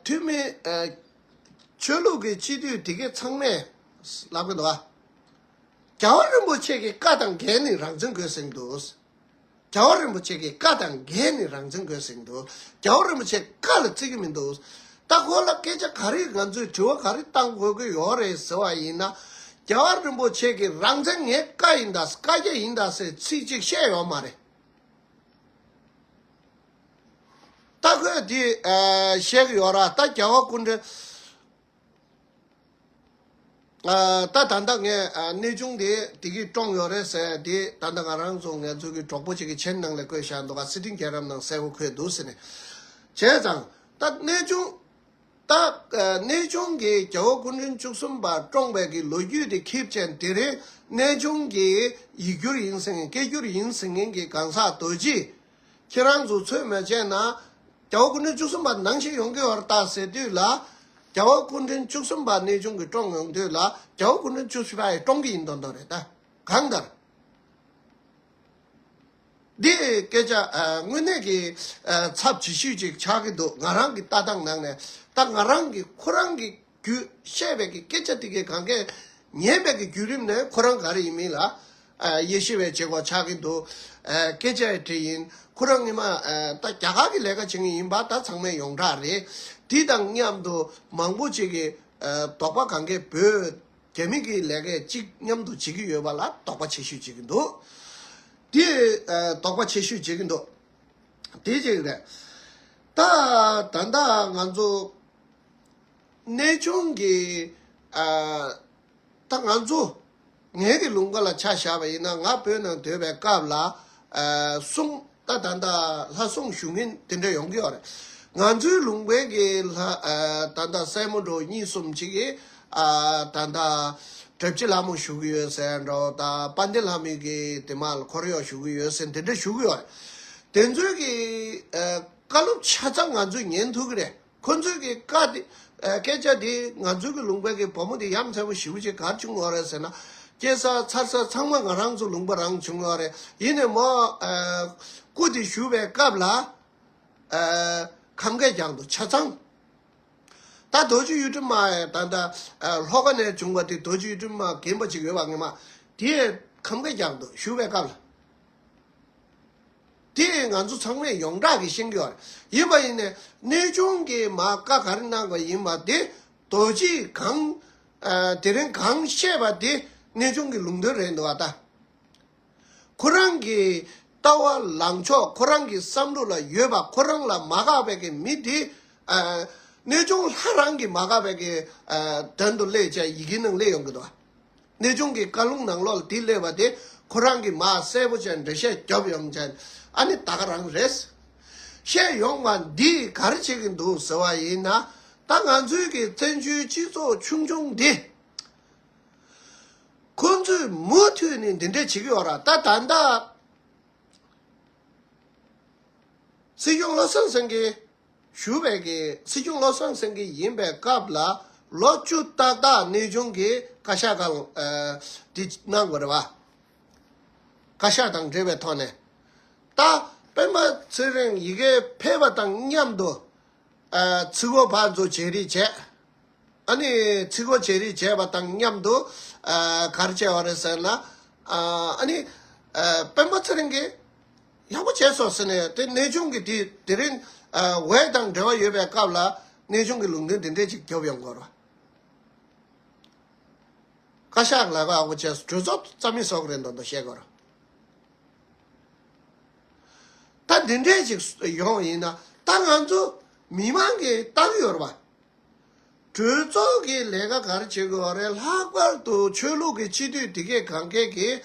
འཐུས་མི་ཨ་ཆོས་ལུགས་ཀྱི་སྤྱི་འཐུས་དེ་གས་ཚང་མས་ལབ་ཀྱི་འདུག་ཨ། རྒྱལ་བ་རིན་པོ་ཆེ་གི་བཀའ་དང་འགལ་ནས་རང་བཙན་དགོས་ཟེར་གྱི་འདུག་རྒྱལ་བ་རིན་པོ་ཆེ་གི་བཀའ་དང་འགལ་ནས་རང་བཙན་དགོས་ཟེར་གྱི་འདུག་རྒྱལ་བ་རིན་པོ་ཆེ་བཀའ་ལ་བརྩི་གི་མི་འདུག་ད་ཁོ་ལ་སྐད་ཆ་ག་རེ་ང་ཚོས་དྲི་བ་ག་རེ་བཏང་དགོས་ཀྱི་ཡོད་རེད་ཟེར་བ་ཡིན་ན། རྒྱལ་བ་རིན་པོ་ཆེ་གི་རང་བཙན་ངའི་བཀའ་ཡིན་ད་བཀའ་རྒྱ་ཡིན་ད་ཟེར་ཚིག་གཅིག་བཤད་ཡོད་མ་རེད། ད་ཁོས་དེ་ཨ་བཤད་ཀྱི་ཡོད་ར། ད་རྒྱལ་བ་སྐུ་ཕྲེང་ཨ་ད་ད་ལྟ་ངས་ཨ་གནས་ཆུང་དེ་དེ་གིས་བཀྲོངས་ཡོད་རེད་ཟེར་དེ་ད་ལྟ་ང་རང་ཚོ་ང་ཚོ་གི་གྲོགས་པོ་གཅིག་གིས་མཆན་ནང་ལ་བཀོད་བཞག་འདུག་ག་སི་ཏིང་རྒྱལ་རབས་ནང་གསལ་པོ་འཁོད་འདུག་ཟེར་ནས། བྱས་ཙང་ད་གནས་ཆུང་ད་ཨ་གནས་ཆུང་གིས་རྒྱལ་བ་སྐུ་ཕྲེང་བཅུ་གསུམ་པ་བཀྲོངས་པའི་གི་ལོ་རྒྱུས་དེ་ཁྱེར་བྱས་དེ་རིང་གནས་ཆུང་གི་ཡིག་སྒྱུར་ཡིན་ཟེར་མཁན་སྐད་སྒྱུར་ཡིན་ཟེར་མཁན་གྱི་གང་ཟག་རྡོ་རྗེ། ཁྱེད་རང་ཚོ་ཚོད་མ་བྱས་ན། རྒྱལ་བ་སྐུ་ཕྲེང་བཅུ་གསུམ་པ་ནང་བཞིན་ཡོང་གི་ཡོད་རེད་ད་ཟེར་དུས་ལ། རྒྱལ་བ་སྐུ་ཕྲེང་བཅུ་གསུམ་པ་གནས་ཆུང་གིས་བཀྲོངས་ཡོང་དུས་ལ་རྒྱལ་བ་སྐུ་ཕྲེང་བཅུ་བཞི་པ་ཡིས་བཀྲོངས་ཀྱི་ཡིན་མདོག་མདོག་རེད་ད། གང་ལྟར། འདི་སྐད་ཆ་ཨ་དངོས་གནས་ཀྱི་ཨ་ཚབས་ཆེ་ཤོས་ཅིག་ཆགས་ཀྱི་འདུག་ང་རང་གི་ལྟ་སྟངས་ནང་ནས་ད་ང་རང་གི་ཁོ་རང་གི་རྒྱུད་བཤད་པའི་གི་སྐད་ཆ་དེ་གའི་གང་གས་ཉན་པའི་གི་བརྒྱུད་རིམ་ནས་ཁོ་རང་ག་རེ་ཡིན་མིན་ལ་ཨ་དབྱེ་ཞིབ་པའི་བྱེད་སྒོ་ཆགས་ཀྱི་འདུག་ཨ་སྐད་ཆ་ཡི་དྲི་ཡིན། ཁོ་རང་ཉི་མ་ཨ་ད་རྒྱ་གར་གི་ལས་ཀ་བྱེད་མཁན་ཡིན་པ་ད་ཚང་མས་ཡོངས་གྲགས་རེད། དེ་དང་མཉམ་དུ་མང་པོ་ཅིག་གི་ཨ་དོགས་པ་གང་གས་བོད་རྒྱ་མི་གི་ལས་ཀས་གཅིག་མཉམ་དུ་བྱེད་ཀྱི་ཡོད་པ་ལ་དོགས་པ་ཆེ་ཤོས་བྱེད་ཀྱི་འདུག་དེ་ཨ་དོགས་པ་ཆེ་ཤོས་བྱེད་ཀྱི་འདུག་དེ་གཅིག་རེད། ད་ད་ལྟ་ང་ཚོ་གནས་ཆུང་གི་ཨ་ད་ང་ཚོ་ངའི་གི་ལུང་པ་ལ་ཆ་བཞག་པ་ཡིན་ན་ང་བོད་ནང་སྡོད་པའི་སྐབས་ལ་ཨ་གསུང་ད་ད་ལྟ་ལྷ་སྲུང་ཞུ་མཁན་དེ་འདྲ་ཡོང་གི་ཡོད་རེད། ང་ཚོའི་ལུང་པའི་གི་ལྷ་ཨ་ད་ལྟ་སྲས་མོ་འགྲོ་གཉིས་གསུམ་ཅིག་གིས་ཨ་ད་ལྟ་གྲྭ་བཞི་ལྷ་མོ་ཞུ་གི་ཡོད་ཟེར་འགྲོ། ད་དཔལ་ལྡན་ལྷ་མོའི་གི་དེ་མ་ལ་འཁོར་གཡོག་ཞུ་གི་ཡོད་ཟེར་དེ་འདྲ་ཞུ་གི་ཡོད་རེད། དེ་ཚོའི་གི་ཨ་བཀའ་སློབ་ཆ་ཚང་ང་ཚོས་ཉན་ཐུབ་ཀྱི་རེད། ཁོ་ཚོས་ཀྱི་བཀའ་དེ་ཨ་སྐད་ཆ་དེ་ང་ཚོའི་གི་ལུང་པའི་གི་བུ་མོ་དེ་ཡ་མཚན་པོ་ཞེ་པོ་ཅིག་ག་རེ་བྱུང་ཡོད་རེད་ཟེར་ན། སྐྱེས་ས་འཚར་ས་ཚང་མ་ང་རང་ཚོ་ལུང་པ་རང་བྱུང་ཡོད་རེད། ཡིན་ནའི་མོ་ཨ་སྐུ་དེ་བཞུགས་པའི་སྐབས་ལ་ཨ་ ཁམས་སྐད་རྒྱག་འདུག་ཆ་ཚང་། ད་རྡོ་རྗེ་གཡུ་སྒྲོན་མ་ཡང་ད་ལྟ་ལྷོ་ཁ་ནས་བྱུང་བ་དེ། རྡོ་རྗེ་གཡུ་སྒྲོན་མ་རྒན་པ་ཅིག་ཡོད་པ་ངེས་མ། དེས་ཁམས་སྐད་རྒྱག་འདུག་བཞུགས་པའི་སྐབས་ལ། དེ་ང་ཚོ་ཚང་མས་ཡོངས་གྲགས་ཀྱིས་ཤེས་ཀྱི་ཡོད་རེད། ཡིན་པ་ཡིན་ནའི་གནས་ཆུང་གིས་མར་བཀའ་ག་རེ་གནང་བ་ཡིན་པ་དེ། རྡོ་རྗེས་གང་། ཨ། དེ་རིང་གང་བཤད་པ་དེ་གནས་ཆུང་གི་ལུང་དོན་རེད་འདུག་བ་ད། ཁོ་རང་གི་ལྟ་བ་ལངས་ཕྱོགས། ཁོ་རང་གི་བསམ་བློ་ལ་ཡོད་པ། ཁོ་རང་ལ་མ་དགའ་བའི་གི་མི་དེ། ཨ། གནས་ཆུང་ལྷ་རང་གིས་མ་དགའ་བའི་གི། ཨ། དོན་དུ་སླེབས་བྱས་ཡི་གེ་ནང་སླེབས་ཡོང་གི་འདུག་བ། གནས་ཆུང་གི་བཀའ་ལུང་ནང་ལོགས་ལ་དེ་སླེབས་པ་དེ་ཁོ་རང་གིས་མར་གསལ་པོ་བྱས་འགྲེལ་བཤད་རྒྱོབ་ཡོང་བྱས། ཨ་ནི་ད་ག་རང་རེད། བཤད་ཡོང་བ་འདིས་ག་རེ་བྱེད་ཀྱི་འདུག་ཟེར་བ་ཡིན་ན། ད་ང་ཚོའི་གི་བཙན་བྱོལ་སྤྱི་ཚོགས་ཆུང་ཆུང་འདི། ཁོ་ཚོས་མུ་མཐུད་ནས་འདི་འདྲ་བྱེད་ཀྱི་ཡོད་ར། ད་ད་ལྟ་སྲིད་སྐྱོང་བློ་བཟང་སེང་གེ་བཞུགས་པའི་གི། སྲིད་སྐྱོང་བློ་བཟང་སེང་གེ་ཡིན་པའི་སྐབས་ལ་ལོ་བཅུ་ཏག་ཏག་གནས་ཆུང་གི་བཀའ་ཤག་སྒང་། ཨ། འདི་གནང་དགོས་རེད་བ། བཀའ་ཤག་དང་འབྲེལ་བའི་ཐོག་ནས། ད་སྤེན་པ་ཚེ་རིང་ཡི་གེ་ཕེབས་པ་དང་མཉམ་དུ། ཨ། ཚིག་གོ་ཕར་ཚུར་བརྗེ་རེས་བྱས། ཨ་ནི་ཚིག་གོ་བརྗེ་རེས་བྱས་པ་དང་མཉམ་དུ། ཨ། ག་རེ་བྱས་པ་རེད་ཟེར་ན། ཨ། ཨ་ནི། ཨ། སྤེན་པ་ཚེ་རིང་གིས་ཡག་པོ་བྱས་སོང་ཟེར་ནས། དེ་གནས་ཆུང་གི་དེ་དེ་རིང་། ཨ། འོས་དང་འབྲེལ་བ་ཡོད་པའི་སྐབས་ལ་གནས་ཆུང་གི་ལུང་འདྲེན་དེ་འདྲས་ཅིག་རྒྱོབ་ཡོང་དགོས་རེད། བཀའ་ཤག་ལ་ཡག་པོ་བྱས་སོང་། གྲོས་ཚོགས་རྩ་མེད་བཟོ་གི་རེད་མདོག་མདོག་བཤད་དགོས་རེད། ད་འདི་འདྲས་ཅིག་ཡོང་ཡིན་ན། ད་ང་ཚོ་མི་མང་གིས་ལྟ་གི་ཡོད་རེད་པ། གྲོས་ཚོགས་ཀྱི་ལས་ཀ་ག་རེ་བྱེད་ཀྱི་ཡོད་རེད། ལྷག་པར་དུ་ཆོས་ལུགས་ཀྱི་སྤྱི་འཐུས་དེ་གས་གང་གས་ཀྱིས་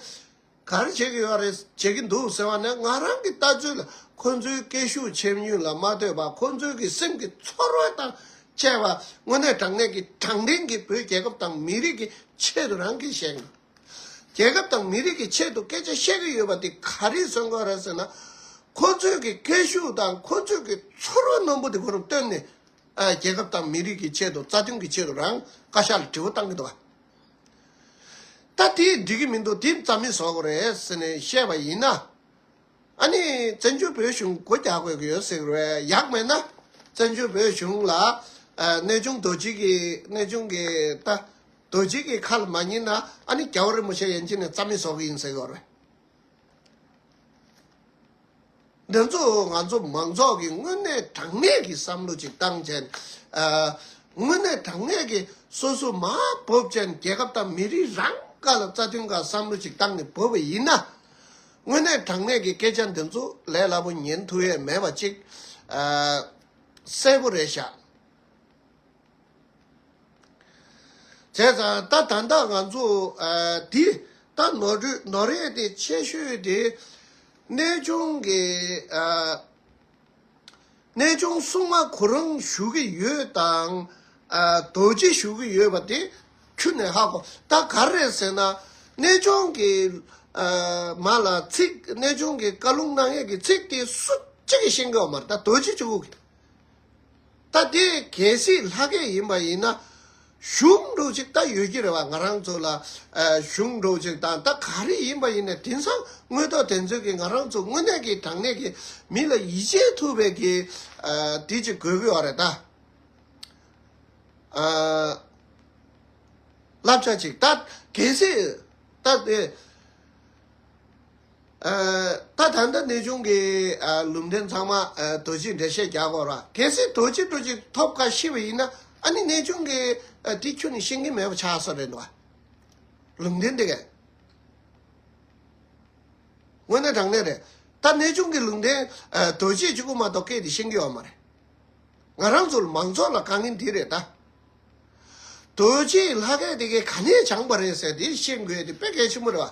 ག་རེ་བྱེད་ཀྱི་ཡོད་རེད། བྱེད་ཀྱི་འདུག་ཟེར་བ་ནི། ང་རང་གི་ལྟ་ཚུལ་ལ། ཁོ་ཚོའི་སྐད་ཤུགས་ཆེ་ཉུང་ལ་མ་ལྟོས་པར། ཁོ་ཚོའི་གི་སེམས་ཀྱི་ཚོར་བ་དང་བཅས་པ། དངོས་གནས་དྲང་གནས་ཀྱི་དྲང་བདེན་གྱི་བོད་རྒྱལ་ཁབ་དང་མི་རིགས་ཀྱི་ཆེད་དུ་རང་གིས་བཤད་ཀྱི། རྒྱལ་ཁབ་དང་མི་རིགས་ཀྱི་ཆེད་དུ་སྐད་ཆ་བཤད་ཀྱི་ཡོད་པ་དེ་ག་རེ་མཚོན་གྱི་ཡོད་རེད་ཟེར་ན། ཁོ་ཚོའི་གི་སྐད་ཤུགས་དང་ཁོ་ཚོའི་གི་ཚོར་བ་རྣོན་པོ་དེ་ཁོ་རང་བཏོན་ནས། ཨ། རྒྱལ་ཁབ་དང་མི་རིགས་ཀྱི་ཆེད་དུ། རྩ་དོན་གྱི་ཆེད་དུ་རང་བཀའ་ཤག་ལ་དྲི་བ་བཏང་གི་འདུག་བ། ད་དེ་འགྲིག་གི་མི་འདུག་དེ་རྩ་མེད་བཟོ་དགོས་རེད་ཟེར་ནས་བཤད་པ་ཡིན་ན། ཨ་ནི་བཙན་བྱོལ་བོད་གཞུང་སྒོ་རྒྱག་དགོས་ཀྱི་ཡོད་ཟེར་གྱི་རེད། ཡག་མེད་ན་བཙན་བྱོལ་བོད་གཞུང་ལ། ཨ། གནས་ཆུང་རྡོ་རྗེ་གི། གནས་ཆུང་གི་ད་རྡོ་རྗེ་གི་ཁ་ལ་མ་ཉན་ན། ཨ་ནི་རྒྱལ་བ་རིན་པོ་ཆེ་ཡན་ཆད་ནས་རྩ་མེད་བཟོ་གི་ཡིན་ཟེར་གྱི་ཡོད་རེད། འདི་ཚོ་ང་ཚོ་མང་ཚོགས་ཀྱིས་དངོས་གནས་དྲང་གནས་ཀྱི་བསམ་བློ་ཅིག་བཏང་བྱས། ཨ། དངོས་གནས་དྲང་གནས་ཀྱི་སོ་སོ་མར་བབས་བྱས། རྒྱལ་ཁབ་དང་མི་རིགས་རང་སྒང་ལ། རྩ་དོན་སྒང་བསམ་བློ་ཅིག་བཏང་ནས་བབས་པ་ཡིན་ན། དངོས་གནས་དྲང་གནས་ཀྱི་སྐད་ཆ་འདི་ཚོ་ལས་སླ་པོ་ཉན་ཐུབ་ཡས་མེད་པ་ཅིག་ཨ། གསལ་པོ་རེད་ཤག་བྱས་ཙང་ད་ད་ལྟ་ང་ཚོ། ཨ། འདི་ད་ནོར་འཁྲུལ་ནོར་ཡས་དེ་ཆེ་ཤོས་དེ། གནས་ཆུང་གི། ཨ། གནས་ཆུང་སྲུང་མ་ཁོ་རང་ཞུ་གི་ཡོད་དང་། ཨ། རྡོ་རྗེ་ཞུ་གི་ཡོད་པ་དེ་ཁྱོན་ནས་ཧ་གོ། ད་ག་རེ་རེད་ཟེར་ན། གནས་ཆུང་གི། ཨ། མ་ལ་ཚིག་གནས་ཆུང་གི་བཀའ་ལུང་གནང་ཡས་ཀྱི་ཚིག་དེ་སུ་གཅིག་གིས་ཤེས་ཀྱི་ཡོད་མ་རེད། ད་རྡོ་རྗེ་གཅིག་པོ་གིས། ད་དེ་གལ་སྲིད་ལྷ་སྐད་ཡིན་པ་ཡིན་ན། གཞུང་འདྲ་ཅིག་ད་ཡོད་ཀྱི་རེད་བ། ང་རང་ཚོ་ལ། ཨ། གཞུང་འདྲ་ཅིག་དང་། ད་ག་རེ་ཡིན་པ་ཡིན་ནའི་དེང་སང་དངོས་ཐོག་དེ་ཚོའི་གི་ང་རང་ཚོ་དངོས་གནས་ཀྱི་དྲང་གནས་ཀྱི་མི་ལ་ཡིད་ཆེས་ཐུབ་པའི་གི། ཨ། དེ་ཅིག་དགོས་ཀྱི་ཡོད་རེད་ད། ཨ། བསླབ་བྱ་ཅིག་ད་གལ་སྲིད་ད་དེ། ཨ། ད་ད་ལྟ་གནས་ཆུང་གི། ཨ། ལུང་འདྲེན་ཚང་མ། ཨ། རྡོ་རྗེས་འགྲེལ་བཤད་རྒྱག་དགོས་ར། གལ་སྲིད་རྡོ་རྗེ་འདྲ་ཅིག་ཐོབ་ཁ་ཤི་བ་ཡིན་ན། ཨ་ནི་གནས་ཆུང་གི། ཨ། དེ་ཁྱོན་ནས་ཤེས་ཀྱི་མེད་པ་ཆགས་ས་རེད་འདུག་ལུང་འདྲེན་དེ་གས། དངོས་གནས་དྲང་གནས་རེད། ད་གནས་ཆུང་གི་ལུང་འདྲེན། ཨ། རྡོ་རྗེ་གཅིག་པོ་མ་གཏོགས་སྐད་དེ་ཤེས་ཀྱི་ཡོད་མ་རེད། ང་རང་ཚོ་མང་ཚོགས་ལ་དཀའ་ངལ་འདི་རེད་ད། རྡོ་རྗེ་ལྷ་སྐད་དེ་གས་ག་ནས་སྦྱངས་པ་རེད་ཟེར་དེ་ཤེས་དགོས་དེ་དཔེ་གལ་ཆེན་པོ་རེད་བ།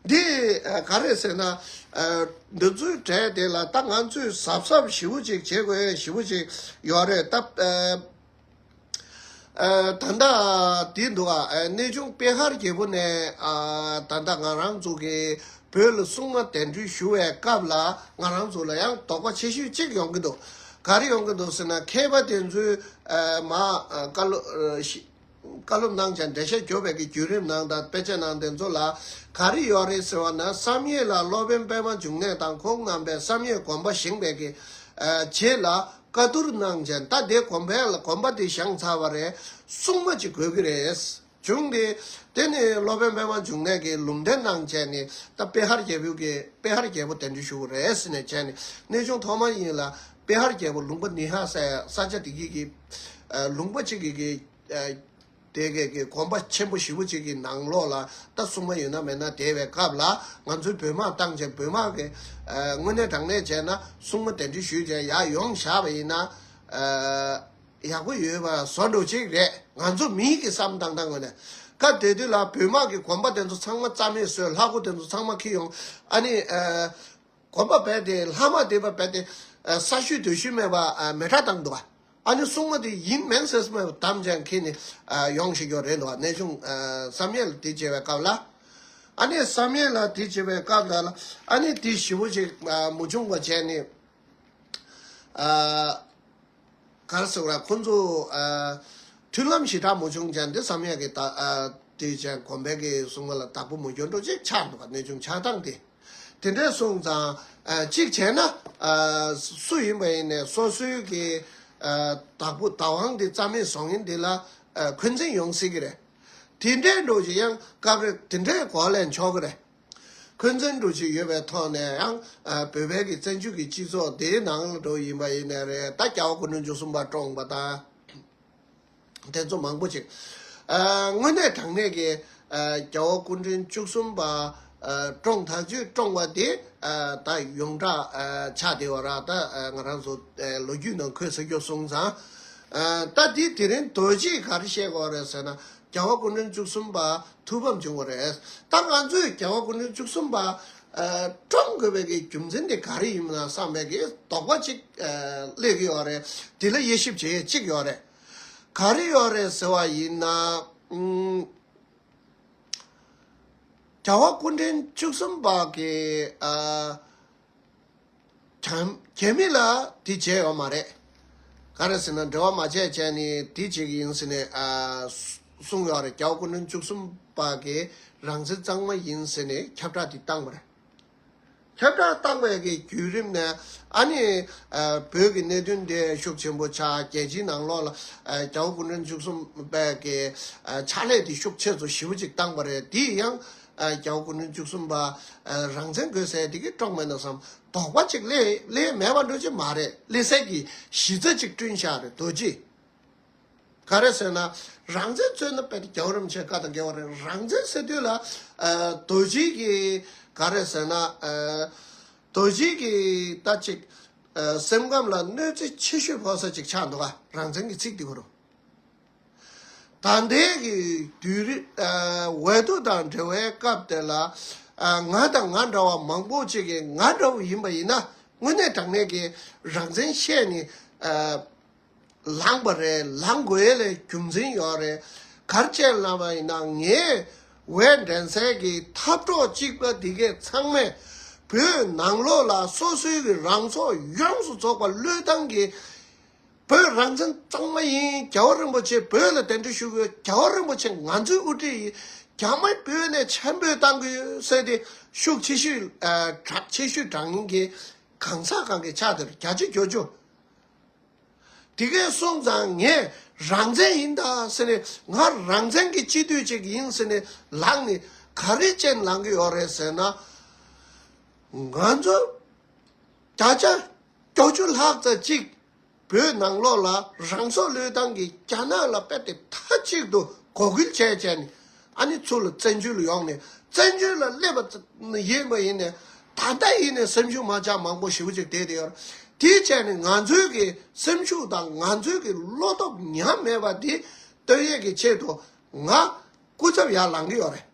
འདི། ཨ། ག་རེ་ཟེར་ན། ཨ། འདི་ཚོའི་གྲས་དེ་ལ་ད་ང་ཚོས་གཟབ་གཟབ་ཞེ་པོ་ཅིག་བྱེད་དགོས་ཞེ་པོ་ཅིག་ཡོད་རེད་ད། ཨ། ཨ། ད་ལྟ་འདི་འདུག་ཨ། གནས་ཆུང་པེ་ཧར་རྒྱལ་པོ་ནས། ཨ། ད་ལྟ་ང་རང་ཚོ་གི་བོད་ལ་སྲུང་མ་གདན་འདྲེན་ཞུ་བའི་སྐབས་ལ་ང་རང་ཚོ་ལ་ཡང་དོགས་པ་ཆེ་ཤོས་གཅིག་ཡོང་གི་འདུག་ག་རེ་ཡོང་གི་འདུག་ཟེར་ན། མཁས་པ་དེ་ཚོས། ཨ། མ། ཨ། བཀའ་སློབ། ཨ། ཞི། བཀའ་སློབ་གནང་བྱས་འགྲེལ་བཤད་བརྒྱབ་པའི་གི་བརྒྱུད་རིམ་ནང་དང་དཔེ་ཆ་ནང་དེ་ཚོ་ལ་ག་རེ་ཡོད་རེད་ཟེར་བ་ན། བསམ་ཡས་ལ་སློབ་དཔོན་པདྨ་འབྱུང་གནས་དང་ཁོང་རྣམ་པས་བསམ་ཡས་དགོན་པ་བཞེངས་པའི་གི་རྗེས་ལ་བཀའ་བསྡུར་གནང་བྱས། ད་དེ་དགོན་པའི་ལ་དགོན་པ་དེ་བཞེངས་ཚར་བ་རེད། སྲུང་མ་ཅིག་དགོས་ཀྱི་རེད། བྱུང་སྟེ། དེ་ནི་སློབ་དཔོན་པདྨ་འབྱུང་གནས་ཀྱིས་ལུང་བསྟན་གནང་བྱས་ནས། ད་པེ་ཧར་རྒྱལ་པོ་གི་པེ་ཧར་རྒྱལ་པོ་གདན་འདྲེན་ཞུ་དགོས་རེད་ཟེར་ནས་བྱས་ནས། གནས་ཆུང་ཐོག་མ་ཡིན་ལ་པེ་ཧར་རྒྱལ་པོ་ལུང་པ་ནི་ཧ་ཟེར་ས་ཆ་དེ་གི་གི་ཨ་ལུང་པ་གཅིག་གི་གི་ཨ་དེ་གི་གི་དགོན་པ་ཆེན་པོ་ཞེ་པོ་གཅིག་གི་ནང་ལོགས་ལ་ད་སྲུང་མ་ཡོད་ན་མེད་ན་དེ་བའི་སྐབས་ལ། ང་ཚོའི་བོད་དམག་བཏང་བྱས་བོད་དམག་གི་ཨ་དངོས་གནས་དྲང་གནས་བྱས་ན་སྲུང་མ་གདན་འདྲེན་ཞུས་བྱས་ཡར་ཡོང་བཞག་པ་ཡིན་ན། ཨ། ཡག་པོ་ཡོད་པ་བཟོ་འདྲ་ཅིག་རེད། ང་ཚོ་མིའི་གི་བསམ་བཏང་སྟངས་ངོས་ནས། སྐབས་དེ་དུས་ལ་བོད་དམག་གི་དགོན་པ་དེ་ཚོ་ཚང་མ་རྩ་མེད་བཟོས། ལྷ་སྐུ་དེ་ཚོ་ཚང་མ་འཁྱེར་ཡོང་། ཨ་ནི་ཨ་དགོན་པ་རྦད་དེ་ལྷག་མ་དེ་པ་རྦད་དེ་ཨ་ས་ཤུལ་རྡོ་ཤུལ་མེད་པ་ཨ་མེ་སྲེག་བཏང་འདུག་པ། ཨ་ནི་སྲུང་མ་དེ་ཡིན་མིན་གསལ་མེད་པ་བདམས་ཀྱང་འཁྱེར་ནས་ཨ་ཡོང་ཤེས་ཀྱི་རེད་འདུག་པ། གནས་ཆུང་ཨ་བསམ་ཡས་ལ་དེ་བྱས་པའི་སྐབས་ལ། ཨ་ནི་བསམ་ཡས་ལ་དེ་བྱས་པའི་སྐབས་ལ་ལ་ཨ་ནི་དེ་ཞེ་པོ་ཅིག་ཨ་མ་བྱུང་བ་བྱས་ནས། ཨ། ག་རེ་ཟེར་བ། ཁོ་ཚོ་ཨ་མཐུན་ལམ་ཞེ་དྲག་མ་བྱུང་ཙང་དེ་བསམ་ཡས་ཀྱི་ད་ཨ་དེ་ཅང་དགོན་པའི་གི་སྲུང་མ་ལ་བདག་པོ་མ་གྱུར་འགྲོ་ཅིག་ཆགས་འདུག་པ། གནས་ཆུང་ཆགས་སྟངས་དེ། དེ་འདྲས་སོང་ཙང་ཨ་གཅིག་བྱས་ན་ཨ་སུ་ཡིན་པ་ཡིན་ནས་སོ་སོའི་གི་ཨ་བདག་པོ་བདག་དབང་དེ་རྩ་མེད་བཟོ་མཁན་དེ་ལ་ཨ་འཁོན་འཛིན་ཡོང་སྲིད་ཀྱི་རེད། དེ་འདྲས་འགྲོ་ཅིག་ཡང་སྐབས་རེ་དེ་འདྲས་གོ་ལེན་ཆོག་གི་རེད། འཁོན་འཛིན་འདྲ་ཅིག་ཡོད་པའི་ཐོག་ནས་ཡང་ཨ་བོད་པའི་གི་བཙན་བྱོལ་གྱི་སྤྱི་ཚོགས་དེའི་ནང་ལ་འགྲོ་ཡིན་པ་ཡིན་ནའི་རེད། ད་རྒྱལ་བ་སྐུ་ཕྲེང་བཅུ་གསུམ་པ་བཀྲོངས་པ་དང་དེ་ཚོ་མང་པོ་ཅིག་ཨ་དངོས་གནས་དྲང་གནས་ཀྱི་ཨ་རྒྱལ་བ་སྐུ་ཕྲེང་བཅུ་གསུམ་པ་ཨ་བཀྲོངས་ཐག་ཆོད་བཀྲོངས་པ་དེ་ཨ་ད་ཡོངས་གྲགས་ཨ་ཆགས་བསྡད་པ་ར། ད་ཨ་ང་རང་ཚོ་ཨ་ལོ་རྒྱུས་ནང་འཁོད་ཟེར་རྒྱུ་སོང་ཙང་། ཨ་ད་དེ་དེ་རིང་རྡོ་རྗེས་ག་རེ་བཤད་དགོས་རེད་ཟེར་ན། རྒྱལ་བ་སྐུ་ཕྲེང་བཅུ་གསུམ་པ་ཐུགས་ཕམ་བྱུང་བ་རེད། ད་ང་ཚོས་རྒྱལ་བ་སྐུ་ཕྲེང་བཅུ་གསུམ་པ་ཨ་བཀྲོངས་དགོས་པའི་གི་རྒྱུ་མཚན་དེ་ག་རེ་ཡིན་ན་བསམ་པའི་གི་དོགས་པ་ཅིག་ཨ་སླེབས་ཀྱི་ཡོད་རེད། དེ་ལ་དབྱེ་ཞིབ་བྱེད་ཡས་གཅིག་ཡོད་རེད། ག་རེ་ཡོད་རེད་ཟེར་བ་ཡིན་ན། ཨུམ། རྒྱལ་བ་སྐུ་ཕྲེང་བཅུ་གསུམ་པ་གི་ཨ་རྒྱ་རྒྱ་མི་ལ་དེ་བྱས་ཡོད་མ་རེད། ག་རེ་ཟེར་ན་འབྲེལ་བ་མ་བྱས་བྱས་ནས་དེ་བྱེད་ཀྱི་ཡིན་ཟེར་ནས་ཨ་གསུངས་ཡོད་རེད། རྒྱལ་བ་སྐུ་ཕྲེང་བཅུ་གསུམ་པ་གི་རང་བཙན་གཙང་མ་ཡིན་ཟེར་ནས་ཁྱབ་བསྒྲགས་དེ་བཏང་བ་རེད། ཁྱབ་བསྒྲགས་བཏང་བའི་གི་བརྒྱུད་རིམ་ནས་ཨ་ནི་ཨ་བོད་ཀྱི་གནད་དོན་དེ་ཤུགས་ཆེན་པོ་ཆགས། རྒྱལ་སྤྱིའི་ནང་ལོགས་ལ་ཨ་རྒྱལ་བ་སྐུ་ཕྲེང་བཅུ་གསུམ་པའི་གི་ཨ་ཕྱག་ལས་དེ་ཤུགས་ཆེ་ཚོ་ཞེ་པོ་ཅིག་བཏང་བ་རེད། དེ་ཡང་ཨ་རྒྱལ་བ་སྐུ་ཕྲེང་བཅུ་གསུམ་པ་ཨ་རང་བཙན་དགོས་ཟེར་དེ་གི་བཀྲོངས་མེད་ན་བསམ། དོགས་པ་ཅིག་སླེབས་སླེབས་མེད་པ་འདྲ་ཅིག་མ་རེད། སླེབས་སའི་གི་གཞི་རྩ་ཅིག་བསྐྲུན་བཞག་རེད། རྡོ་རྗེ། ག་རེ་ཟེར་ན། རང་བཙན་རྩོད་ན་དཔེ་རྒྱལ་བ་རིན་པོ་ཆེ་བཀའ་དང་འགལ་བ་རེད། རང་བཙན་ཟེར་དུས་ལ་ཨ་རྡོ་རྗེ་གི་ག་རེ་ཟེར་ན། ཨ་རྡོ་རྗེ་གི་ད་ཅིག་ཨ་སེམས་ཁམས་ལ་གནོད་འཚེ་ཆེ་ཤོས་ཕོག་ས་ཅིག་ཆགས་འདུག་ག་རང་བཙན་གྱི་ཚིག་འདི་གོ་རུ། ད་ལྟའི་གི་དུས་རིང་ཨ་འོས་བསྡུ་དང་འབྲེལ་བའི་སྐབས་དེ་ལ་ཨ་ང་དང་ང་འདྲ་བ་མང་པོ་ཅིག་གིས། ང་འདྲ་བོ་ཡིན་པ་ཡིན་ན་དངོས་གནས་དྲང་གནས་ཀྱི་རང་བཙན་བཤད་ནས་ཨ་ལངས་པ་རེད། ལངས་དགོས་ཡས་ལ་རྒྱུ་མཚན་ཡོད་རེད། ག་རེ་བྱས་ལབ་པ་ཡིན་ན། ངས་འོས་འགྲན་སའི་གི་འཐབ་གྲོགས་གཅིག་པ་འདི་གས་ཚང་མས་བོད་ནང་ལོགས་ལ་སོ་སོའི་གི་རང་སྲོག་ཡོངས་སུ་རྫོགས་པ་བློས་བཏང་གི། བོད་རང་བཙན་གཙང་མ་ཡིན། རྒྱལ་བ་རིན་པོ་ཆེ་བོད་ལ་གདན་འདྲེན་ཞུ་དགོས། རྒྱལ་བ་རིན་པོ་ཆེ་ང་ཚོའི་དབུ་ཁྲིད་ཡིན། རྒྱ་མི་བོད་ནས་ཆེན་པོས་བཏང་གི་ཡོད་ཟེར་ཏེ་ཤུགས་ཆེ་ཤོས་ཨ་གྲགས་ཆེ་ཤོས་དྲང་ཡིན་གི་གང་ཟག་གང་གི་ཕྱག་དེར་རྒྱ་ཆེ་རྒྱོ་ཆོ། དེ་གས་སོང་ཙང་ངས་རང་བཙན་ཡིན་ད་ཟེར་ནས། ང་རང་བཙན་གྱི་སྤྱི་འཐུས་ཅིག་ཡིན་ཟེར་ནས་ལངས་ནས་ག་རེ་བྱས་ལངས་གི་ཡོད་རེད་ཟེར་ན། ང་ཚོ་བརྒྱ་ཆ་བརྒྱད་ཅུ་ལྷག་ཙམ་ཅིག་བོད་ནང་ལོགས་ལ་རང་སྲོག་བློས་བཏང་གིས་རྒྱ་ནག་ལ་དཔེ་དེ་མཐའ་གཅིག་ཏུ་མགོ་སྐོར་བྱས་བྱས་ནས། ཨ་ནི་ཚུར་ལ་བཙན་བྱོལ་ལ་ཡོང་ནས་བཙན་བྱོལ་ལ་སླེབས་པ་ཡིན་པ་ཡིན་ནས། ད་ལྟ་ཡིན་ནས་སེམས་ཤུགས་མ་ཆག་མང་པོ་ཞེ་པོ་ཅིག་བསྡད་དེ་ཡོད་རེད། དེ་བྱས་ནས་ང་ཚོའི་གི་སེམས་ཤུགས་དང་ང་ཚོའི་གི་བློ་སྟོབས་ཉམས་མེད་པ་དེ་སྟོན་ཡས་ཀྱི་ཆེད་དུ་ང་སྐུ་ཚབ་ཡར་ལངས་ཀྱི་ཡོད་རེད།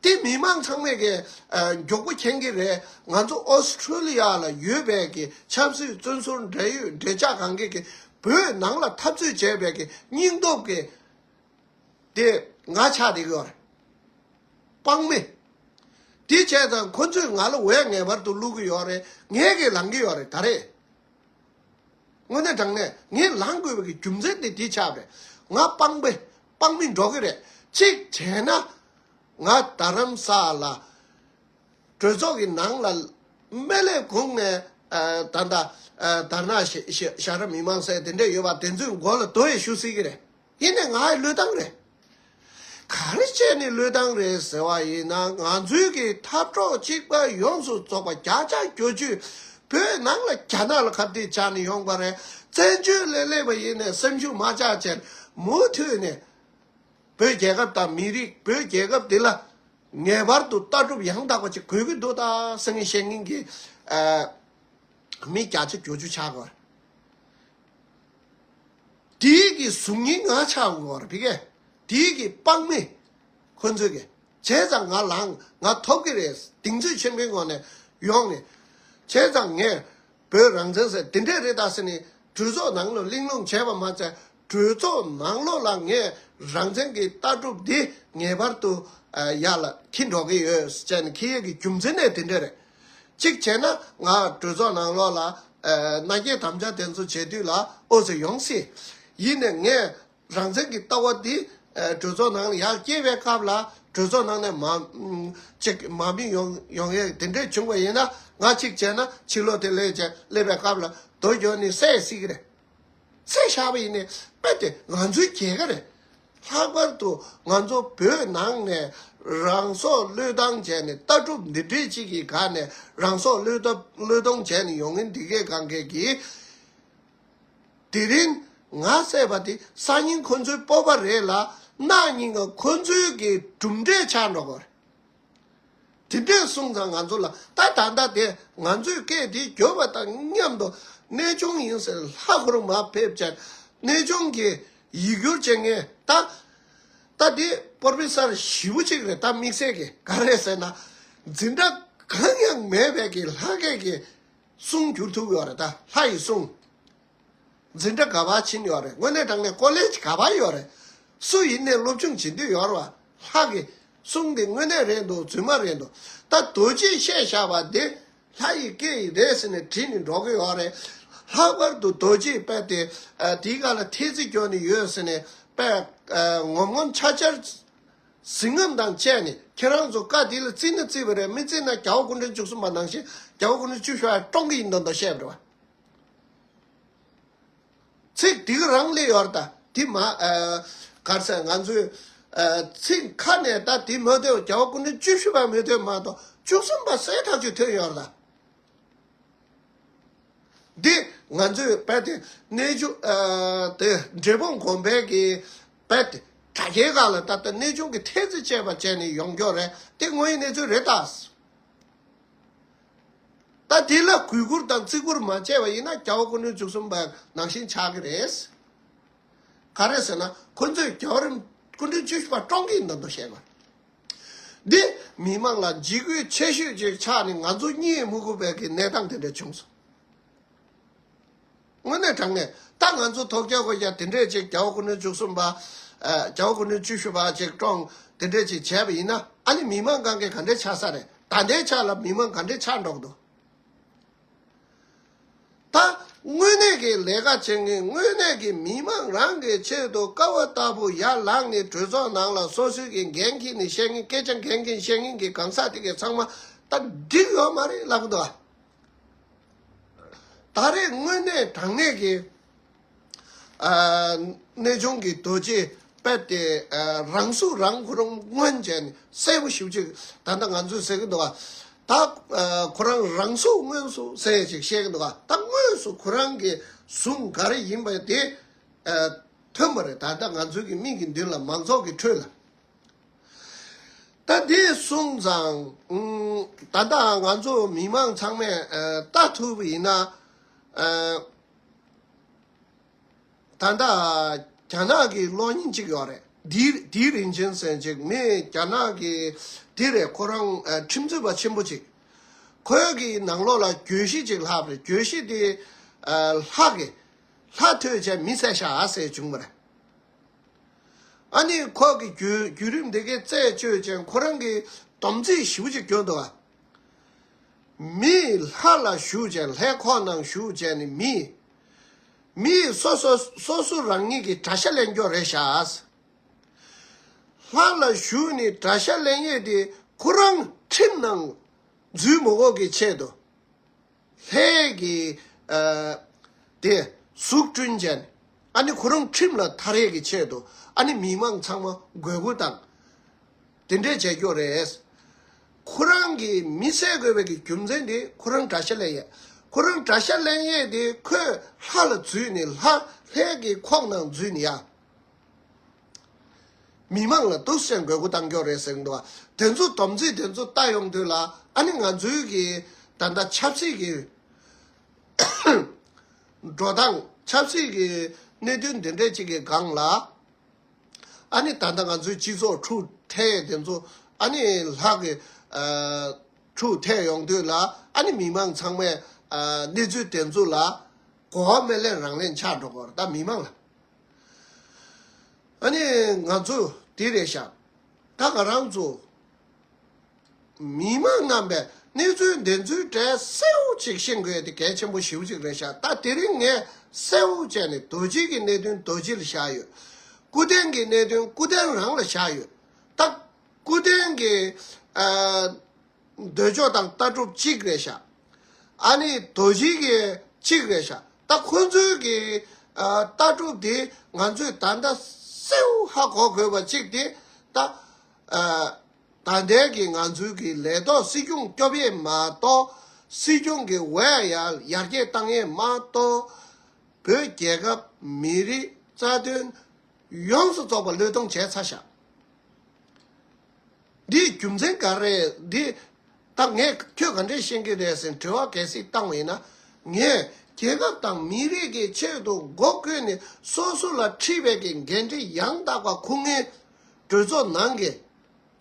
དེ་མི་མང་ཚང་མས་ཀྱི་ཨ་མགྱོགས་པོ་མཁྱེན་གྱི་རེད། ང་ཚོ་ཨོ་སི་ཁྲུ་ལི་ཡ་ལ་ཡོད་པའི་གི་ཆབ་སྲིད་བཙོན་ཟུར་འབྲེལ་ཡོད་འབྲེལ་ཆགས་གང་གི་གི་བོད་ནང་ལ་འཐབ་རྩོད་བྱས་པའི་གི་སྙིང་སྟོབས་ཀྱི་དེ་ང་ཆགས་བསྡད་ཀྱི་ཡོད་རེད། དཔང་མི། དེ་བྱས་ཙང་ཁོ་ཚོས་ང་ལ་འོས་ངེས་པར་དུ་བླུག་གི་ཡོད་རེད། ངས་ཀྱི་ལངས་ཀྱི་ཡོད་རེད་ད་རེད། དངོས་གནས་དྲང་གནས་ངས་ལངས་དགོས་པའི་གི་རྒྱུ་མཚན་དེ་དེ་ཆགས་པས། ང་དཔང་པོས། དཔང་མི་འགྲོ་གི་རེད། གཅིག་བྱས་ན་ང་རྡ་རམ་ས་ལ་གྲོས་ཚོགས་ཀྱི་ནང་ལ་སྨན་བླའི་གུང་ནས་ཨ་ད་ལྟ་ཨ་དར་ན་ཞེ་ཞེ་ཞྭ་སྒྲ་མི་མང་ཟེར་དེ་འདྲས་ཡོད་པ་དེ་ཚོའི་མགོ་ལ་རྡོ་ཡིས་གཞུ་སྲིད་ཀྱི་རེད། ཡིན་ནའི་ང་ཡི་བློས་བཏང་རེད། ག་རེ་བྱས་ནས་བློས་བཏང་རེད་ཟེར་བ་ཡིན་ན། ང་ཚོའི་གི་འཐབ་གྲོགས་གཅིག་པ་ཡོངས་སུ་རྫོགས་པ་བརྒྱ་ཆ་བརྒྱད་ཅུ་བོད་ནང་ལ་རྒྱ་ནག་ལ་ཁ་གཏད་བཅག་ནས་ཡོང་པ་རེད། བཙན་བྱོལ་ལ་སླེབས་པ་ཡིན་ནའི་སེམས་ཤུགས་མ་ཆག་བྱས་མུ་མཐུད་ནས་བོད་རྒྱལ་ཁབ་དང་མི་རིགས། བོད་རྒྱལ་ཁབ་འདི་ལ་ངེས་པར་དུ་ལྟ་གྲུབ་ཡང་དག་པ་ཅིག་དགོས་ཀྱི་འདུག་ད་ཟེར་མཁན་བཤད་མཁན་གྱི་ཨ་མི་བརྒྱ་ཆ་བརྒྱད་ཅུ་ཆགས་དགོས། དེའི་གི་གཟུགས་བརྙན་ང་ཆགས་དགོས་རེད། ཕ་གི་དེའི་གི་དཔང་མི་ཁོ་ཚོས་གི་བྱས་ཙང་ང་ལངས། ང་ཐོབ་ཀྱི་རེད། གདེང་ཚོད་ཆེན་པོའི་ངང་ནས་ཡོང་ནས། བྱས་ཙང་ངས་བོད་རང་བཙན་ཟེར་དེ་འདྲས་རེད་ད་ཟེར་ནས་གྲོས་ཚོགས་ནང་ལ་གླེང་སློང་བྱས་པ་མ་ཚད། གྲོས་ཚོགས་ནང་ལོགས་ལ་ངས་རང་བཙན་གྱི་ལྟ་གྲུབ་འདི་ངེས་པར་དུ་ཨ་ཡར་ལ་འཁྱེར་འགྲོ་གི་ཡོད་ཟེར་ནས་འཁྱེར་ཡས་ཀྱི་རྒྱུ་མཚན་ནི་དེ་འདྲས་རེད། གཅིག་བྱས་ན་ང་གྲོས་ཚོགས་ནང་ལོགས་ལ་ཨ་མནའ་སྐྱེལ་དམ་བཅའ་དེ་ཚོ་བྱེད་དུས་ལ་ཨོ་ཙི་ཡོང་སྲིད། ཡིན་ནའི་ངས་རང་བཙན་གྱི་ལྟ་བ་འདི་ཨ་གྲོས་ ཚོགས་ནང་ལ་ཡར་སྐྱེལ་བའི་སྐབས་ལ་གྲོས་ཚོགས་ནང་ནས་མ་ཨ་ཅིག་མ་མི་ཡོང་ཡོང་ཡས་དེ་འདྲས་བྱུང་བ་ཡིན་ན། ང་གཅིག་བྱས་ན་ཕྱི་ལོགས་དེ་སླེབས་བྱས་སླེབས་པའི་སྐབས་ལ་རྡོ་རྒྱོབ་ནས་བསད་སྲིད་ཀྱི་རེད། བསད་བཞག་པ་ཡིན་ནའི་དཔེ་དེ་ང་ཚོའི་རྒྱལ་ཁ་རེད། ལྷག་པར་དུ་ང་ཚོ་བོད་ནང་ནས་རང་སྲོག་བློས་བཏང་བྱས་ནས་ལྟ་གྲུབ་འདི་འདྲས་ཅིག་གི་སྒང་ནས་རང་སྲོག་བློས་བཏང་བློས་གཏོང་བྱས་ནས་ཡོང་མཁན་འདི་གའི་སྒང་གས་ཀྱིས། དེ་རིང་ང་བསད་པ་དེ་སང་ཉིན་ཁོ་ཚོའི་སྤོབས་པ་རེད་ལ། གནངས་ཉིན་ང་ཁོ་ཚོའི་གི་གྲུབ་འབྲས་ཆགས་འགྲོ་གི་རེད། དེ་འདྲས་སོང་ཙང་ང་ཚོ་ལ་ད་ད་ལྟ་དེ་ང་ཚོས་སྐད་དེ་རྒྱོབ་པ་དང་མཉམ་དུ་གནས་ཆུང་ཡིན་ཟེར་ལྷ་ཁོ་རང་མར་ཕེབས་བྱས། གནས་ཆུང་གི་ཡིག་སྒྱུར་བྱེད་མཁན་ད་ད་དེ་པོར་ཕེ་སར་ཞེ་པོ་ཅིག་རེད། ད་དམིགས་བསལ་གྱི་ག་རེ་ཟེར་ན། འཛིན་གྲྭ་གང་ཡང་མེད་པའི་གི་ལྷ་སྐད་ཀྱི་གསུང་བསྒྱུར་ཐུབ་ཡོད་རེད། ད་ལྷ་ཡི་གསུང་། འཛིན་གྲྭ་ག་པར་ཕྱིན་ཡོད་རེད། དངོས་གནས་དྲང་གནས་ཀོ་ལེཇ་ག་པར་ཡོད་རེད། སུ་ཡིན་ནའི་སློབ་སྦྱོང་བྱེད་འདོད་ཡོད་རེད་བ། ལྷ་གི་གསུང་དེ་དངོས་གནས་རེད་འདུག་རྫུན་མ་རེད་འདུག་ད་རྡོ་རྗེས་བཤད་བཞག་པ་དེ་ལྷ་ཡི་སྐད་ཡིག་རེད་ཟེར་ནས་བྲིས་ནས་འགྲོ་གི་ཡོད་རེད། ལྷག་པར་དུ་རྡོ་རྗེས་དཔེ་དེ་ཨ་དེའི་སྒང་ལ་ཐེལ་ཙེ་སྐྱོན་ནས་ཡོད་ཟེར་ནས་དཔེ་ཨ་ངོམ་ངོམ་འཆར་འཆར་གཟི་རྔམ་དང་བཅས་ནས། ཁྱེད་རང་ཚོ་བཀའ་དེ་ལ་བརྩི་ན་བརྩི་བ་རེད། མི་བརྩི་ན་རྒྱལ་བ་སྐུ་ཕྲེང་བཅུ་གསུམ་པ་ནང་བཞིན་རྒྱལ་བ་སྐུ་ཕྲེང་བཅུ་བཞི་པ་བཀྲོངས་ཀྱི་ཡིན་མདོག་མདོག་བཤད་པ་རེད་བ། ཚིག་འདི་ག་རང་སླེབས་ཡོད་རེད་ད། འདི་མ་ཨ་ག་རེ་ཟེར། ང་ཚོས་ཨ་ཚིག་ཁ་ནས་ད་འདི་མོས་དོན་རྒྱལ་བ་སྐུ་ཕྲེང་བཅུ་བཞི་པ་མོས་དོན་མ་གཏོགས་བཅུ་གསུམ་པ་གསལ་ཐག་ཆོད་ཐོན་ཡོད་རེད་ད། འདི་ང་ཚོས་དཔེ་དེ་གནས་ཆུང་ཨ་དེ་འབྲས་སྤུངས་དགོན་པའི་གི་དཔེ་དེ་དྲ་རྒྱའི་སྒང་ལ་ད་ལྟ་གནས་ཆུང་གི་ཐེལ་ཙེ་བཅས་པ་བྱས་ནས་ཡོང་རྒྱུ་རེད། དེ་དངོས་ཡོད་གནས་ཚུལ་རེད་ད། ད་དེ་ལ་གུས་བཀུར་དང་བརྩི་བཀུར་མ་བྱས་པ་ཡིན་ན་རྒྱལ་བ་སྐུ་ཕྲེང་བཅུ་གསུམ་པ་ནང་བཞིན་ཆགས་ཀྱི་རེད། ག་རེ་ཟེར་ན་ཁོ་ཚོས་རྒྱལ་བ་རིན་སྐུ་ཕྲེང་བཅུ་བཞི་པ་བཀྲོངས་ཀྱི་ཡིན་མདོག་མདོག་བཤད་པ། འདི་མི་མང་ལ་འཇིགས་སྐུལ་ཆེ་ཤོས་ཅིག་ཆགས་ནས་ང་ཚོ་གཉིད་མི་ཁུག་པའི་གི་གནས་སྟངས་དེ་འདྲ་བྱུང་སོང་། དངོས་གནས་དྲང་གནས་ད་ང་ཚོ་ཐོག་རྒྱག་དགོས་རྒྱ་དེ་འདྲས་ཅིག་རྒྱལ་བ་སྐུ་ཕྲེང་བཅུ་གསུམ་པ་ཨ་རྒྱལ་བ་སྐུ་ཕྲེང་བཅུ་བཞི་པ་ཅིག་བཀྲོངས་དེ་འདྲས་ཅིག་བྱས་པ་ཡིན་ན། ཨ་ནི་མི་མང་གང་གས་ག་འདྲས་ཆགས་ས་རེད། ད་ལྟའི་ཆ་ལ་མི་མང་ག་འདྲས་ཆགས་འགྲོ་གི་འདུག་ད་དངོས་གནས་ཀྱི་ལས་ཀ་བྱེད་མཁན། དངོས་གནས་ཀྱི་མི་མང་རང་གི་ཆེད་དུ་དཀའ་བ་ལྟ་བུ་ཡར་ལངས་ནས་གྲོས་ཚོགས་ནང་ལ་སོ་སོའི་གི་འགན་འཁྱེར་ནས་བཤད་མཁན། སྐད་ཆ་འགན་འཁྱེར་བཤད་མཁན་གྱི་གང་ཟག་དེ་གས་ཚང་མ་ད་འགྲིག་ཡོད་མ་རེད་ལབ་གི་འདུག་ད་རེས་དངོས་གནས་དྲང་གནས་ཀྱི་ཨ་གནས་ཆུང་གི་རྡོ་རྗེ་དཔེ་དེ་ཨ་རང་སྲོག་རང་ཁོ་རང་སྔོན་བྱས་ནས་གསལ་པོ་ཞེ་པོ་ཅིག་ད་ལྟ་ང་ཚོས་ཟེར་གི་འདུག་ག་ད་ཨ་ཁོ་རང་རང་སྲོག་སྔོན་སོང་ཟེར་ཅིག་བཤད་གི་འདུག་ག་ད་དངོས་སུ་ཁོ་རང་གི་གཟུངས་ག་རེ་ཡིན་པ་དེ་ཨ་ཐོན་པ་རེད། ད་ལྟ་ང་ཚོའི་གི་མིག་གི་མདུན་ལ་མང་ཚོགས་ཀྱི་ཁྲོད་ལ། ད་འདི་སོང་ཙང་ཨུམ་ད་ལྟ་ང་ཚོ་མི་མང་ཚང་མས་ཨ་ལྟ་ཐུབ་པ་ཡིན་ན། ཨ་ད་ལྟ་རྒྱ་ནག་གི་གློག་བརྙན་གཅིག་ཡོད་རེད། དེའི་དེའི་རིན་ཆེན་ཟེར་ཅིག་མི་རྒྱ་ནག་གི་དེ་རེད། ཁོ་རང་ཨ་ཁྲིམས་རྩོད་པ་ཆེན་པོ་ཅིག་ཁོའི་གི་ནང་ལོགས་ལ་བརྗོད་གཞི་ཅིག་ལྷག་པ་རེད། བརྗོད་གཞི་དེ་ཨ་ལྷ་གི་ལྷ་ཐོས་བྱས་མི་བསད་བཞག་ཟེར་བྱུང་བ་རེད། ཨ་ནི་ཁོ་གི་བརྒྱུད་བརྒྱུད་རིམ་དེ་གའི་རྩད་གཅོད་ཅིང་ཁོ་རང་གི་སྡོམ་རྩིས་ཞེ་པོ་ཅིག་བསྐྱོན་འདུག་ག་མིས་ལྷ་ལ་ཞུགས་བྱས། ལྷའི་ཁོག་ནང་ཞུགས་བྱས་ནས་མིས་མིས་སོ་སོ་སོ་སོ་རང་ཉིད་ཀྱི་དགྲ་ཤ་ལེན་རྒྱུ་རེད་ཤག་ལྷ་ལ་ཞུགས་ནས་དགྲ་ཤ་ལེན་ཡས་དེ་ཁོ་རང་ཁྲིམས་ནང་འཛུལ་མི་དགོས་ཀྱི་ཆེད་དུ། ལྷའི་གི་ཨ་དེ་གཟུགས་བསྐྲུན་བྱས་ནས། ཨ་ནི་ཁོ་རང་ཁྲིམས་ལ་ཐར་ཡས་ཀྱི་ཆེད་དུ། ཨ་ནི་མི་མང་ཚང་མ་འགོས་མགོ་བཏང་། དེ་འདྲས་བྱས་ཀྱོག་རེད། ཁོ་རང་གིས་མི་བསད་དགོས་པའི་གི་རྒྱུ་མཚན་དེ་ཁོ་རང་དགྲ་ཤ་ལེན་ཡས། ཁོ་རང་དགྲ་ཤ་ལེན་ཡས་དེ་ཁོས་ལྷ་ལ་འཛུལ་ནས་ལྷ་ལྷའི་གི་ཁོག་ནང་འཛུལ་ནས་ཡ། མི་མང་ལ་འདུག་སེ་འགོས་མགོ་བཏང་ཀྱོག་རེད་ཟེར་གྱི་འདུག་བ། དེ་ཚོ་སྡོམ་རྩིས་དེ་ཚོ་ལྟ་ཡོང་དུས་ལ། ཨ་ནི་ང་ཚོའི་གི་ད་ལྟ་ཆབ་སྲིད་ཀྱི་འགྲོ་སྟངས། ཆབ་སྲིད་ཀྱི་གནད་དོན་འདི་འདྲས་ཅིག་གི་སྒང་ལ། ཨ་ནི་ད་ལྟ་ང་ཚོའི་སྤྱི་ཚོགས་འཁྲུག་ཐལ་དེ་ཚོ། ཨ་ནི་ལྷག་གི་ཨ་འཁྲུག་ཐལ་ཡོང་དུས་ལ། ཨ་ནི་མི་མང་ཚང་མས་ཨ་གནས་ཚུལ་དེ་ཚོ་ལ་གོ་བ་མི་ལེན་རང་ལེན་ཆགས་འགྲོ་གི་རེད་ད་མི་མང་ལ། ཨ་ནི་ང་ཚོ་དེ་རེད་ཤག་ད་ང་རང་ཚོ་མི་མང་རྣམ་པས་གནས་ཚུལ་འདི་ཚོའི་གྲས་གསལ་བོ་ཅིག་ཤེས་དགོས་དེ་གལ་ཆེན་པོ་ཞེ་པོ་ཅིག་རེད་ཤག་ད་དེ་རིང་ངས་གསལ་བོ་བྱས་ནས་རྡོ་རྗེ་གི་གནད་དོན་རྡོ་རྗེ་ལ་བཞག་ཡོད། སྐུ་རྟེན་གྱི་གནད་དོན་སྐུ་རྟེན་རང་ལ་བཞག་ཡོད། ད་སྐུ་རྟེན་གྱི་ཨ་འདོད་ཕྱོགས་དང་ལྟ་གྲུབ་གཅིག་རེད་ཤག་ཨ་ནི་རྡོ་རྗེ་གི་གཅིག་རེད་ཤག་ད་ཁོ་ཚོའི་གི་ཨ་ལྟ་གྲུབ་དེ་ང་ཚོས་ད་ལྟ་གསལ་བོ་ཧ་གོ་དགོས་པ་གཅིག་དེ། ད་ཨ་ད་ལྟའི་གི་ང་ཚོའི་གི་ལས་ཐོག་སྲིད་སྐྱོང་སྐྱོབ་ཡས་མ་གཏོགས། སྲིད་སྐྱོང་གི་འོས་ཡར་ཡར་རྒྱས་བཏང་ཡས་མ་གཏོགས། བོད་རྒྱལ་ཁབ་མི་རིགས་རྩ་དོན་ཡོངས་སུ་རྫོགས་པ་བློས་གཏོང་བྱས་ཚར་ཤག་འདིའི་རྒྱུ་མཚན་ག་རེ་རེད། འདི་ད་ངས་ཁྱོད་ག་འདྲས་ཤེས་ཀྱི་རེད་ཟེར་དྲི་བ་གལ་སྲིད་བཏང་བ་ཡིན་ན། ངས་རྒྱལ་ཁབ་དང་མི་རིགས་ཀྱི་ཆེད་དུ་མགོ་བསྐོར་ནས་སོ་སོ་ལ་འཁྲི་བའི་གི་འགན་འཁྲི་ཡང་དག་པ་འཁུར་མཁན་གྲོས་ཚོགས་ནང་གི་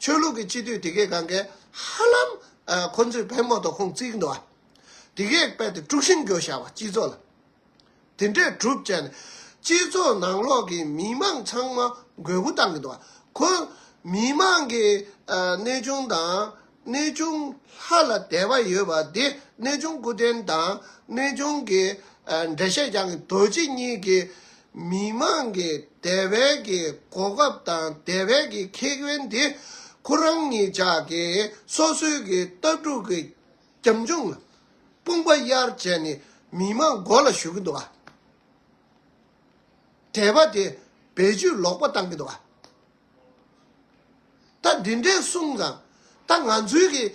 ཆོས་ལུགས་ཀྱི་སྤྱི་འཐུས་དེ་གའི་སྒང་གས་ཧ་ལམ་ཨ་ཁོ་ཚོས་བེམ་པོ་དང་ཁུངས་བརྩི་གི་འདུག་བ། དེ་གས་རྦད་དེ་དཀྲུག་ཤིང་རྒྱག་བཞག་པ་སྤྱི་ཚོགས་ལ། དེ་འདྲས་གྲུབ་བྱས་ནས་སྤྱི་ཚོགས་ནང་ལོགས་ཀྱི་མི་མང་ཚང་མ་འགོས་མགོ་བཏང་གི་འདུག་བ། ཁོ་མི་མང་གི་ཨ་གནས་ཆུང་དང་། གནས་ཆུང་ལྷ་ལ་དད་པ་ཡོད་པ་དེ། གནས་ཆུང་སྐུ་རྟེན་དང་གནས་ཆུང་གི་ཨ་འགྲེལ་བཤད་རྒྱག་མཁན་རྡོ་རྗེ་གཉིས་ཀྱིས་མི་མང་གི་དད་པའི་གི་གོ་སྐབས་དང་དད་པའི་གི་ཁེ་ཕན་དེ་ཁོ་རང་གཉིས་ཆ་གི་སོ་སོའི་གི་ལྟ་གྲུབ་ཀྱི་རྒྱབ་ལྗོངས་ལ་དཔུང་པ་གཡར་བྱས་ནས་མི་མང་མགོ་ལ་གཞུ་གི་འདུག་བ། དད་པ་དེ་བེད་སྤྱོད་ལོག་པ་བཏང་གི་འདུག་བ། ད་འདི་འདྲས་གསུངས་ཙང་། ད་ང་ཚོའི་གི་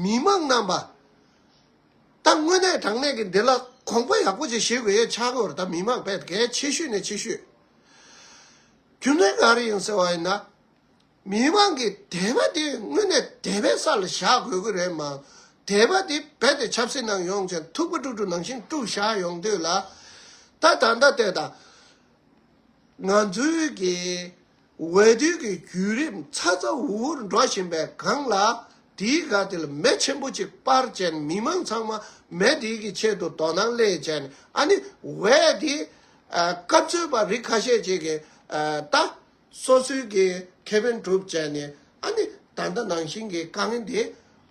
མི་མང་རྣམ་པ། ད་དངོས་གནས་དྲང་གནས་ཀྱི་འདི་ལ་དགོངས་པ་ཡག་པོ་ཅིག་བཞེས་དགོས་ཡས་ཆགས་ཀྱི་ཡོད་རེད། ད་མི་མང་དཔེ་གལ་ཆེ་ཤོས་ནས་ཆེ་ཤོས། རྒྱུ་མཚན་ག་རེ་ཡིན་ཟེར་བ་ཡིན་ན། མི་མང་གི་དད་པ་དེ་དངོས་གནས་དད་པའི་ས་ལ་བཞག་དགོས་ཀྱི་རེད་མ། དད་པ་དེ་རྦད་དེ་ཆབ་སྲིད་ནང་ཡོང་བྱས་ཐུག་པ་དཀྲུག་དཀྲུག་ནང་བཞིན་དཀྲུག་བཞག་ཡོང་དུས་ལ། ད་ད་ལྟ་དེ་དང་། ང་ཚོའི་གི་འོས་བསྡུ་གི་བརྒྱུད་རིམ་ཚ་ཚ་འུར་འུར་འགྲོ་བཞིན་པའི་སྒང་ལ། དེའི་སྒང་དེ་ལ་མེ་ཆེན་པོ་ཅིག་སྤར་བྱས་ནས་མི་མང་ཚང་མ་མེ་དེའི་གི་ཆེད་དུ་དོ་སྣང་སླེབས་བྱས་ནས། ཨ་ནི་འོས་དེ་ཨ་སྐབས་འཚོལ་བ་རིགས་ཁ་ཤས་ཅིག་གིས་ཨ་ད་སོ་སོའི་གི་ཁེ་ཕན་སྒྲུབ་བྱས་ནས། ཨ་ནི་ད་ལྟ་ནང་བཞིན་གྱི་དཀའ་ངལ་འདི་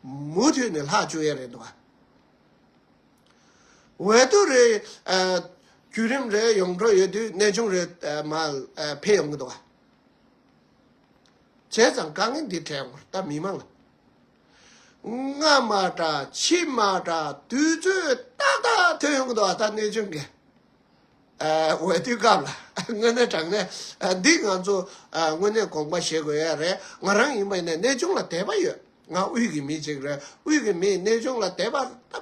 མུ་མཐུད་ནས་ལྷག་བཅུག་ཡས་རེད་འདུག་བ། འོས་བསྡུ་རེད། ཨ་བརྒྱུད་རིམ་རེ་ཡོང་འགྲོ་ཡོད་དུས་གནས་ཆུང་རེ་ཨ་མར་ཨ་འཕེལ་ཡོང་གི་འདུག་བ། བྱས་ཙང་དཀའ་ངལ་འདི་འཕྲད་ཡོང་གི་རེད་ད་མི་མང་ལ། སྔ་མ་འདྲ་ཕྱི་མ་འདྲ་དུས་ཚོད་ཏག་ཏག་ཐོན་ཡོང་གི་འདུག་བ། ད་གནས་ཆུང་གི་ཨ་འོས་བསྡུའི་སྐབས་ལ། དངོས་གནས་དྲང་གནས་ཨ་འདི་ང་ཚོ་ཨ་དངོས་གནས་དགོངས་པ་བཞེས་དགོས་ཡ་རེད། ང་རང་ཡིན་པ་ཡིན་ན་གནས་ཆུང་ལ་དད་པ་ཡོད། ང་དབུས་ཀྱི་མི་ཅིག་རེད། དབུས་ཀྱི་མིས་གནས་ཆུང་ལ་དད་པ་ད་དཔེ་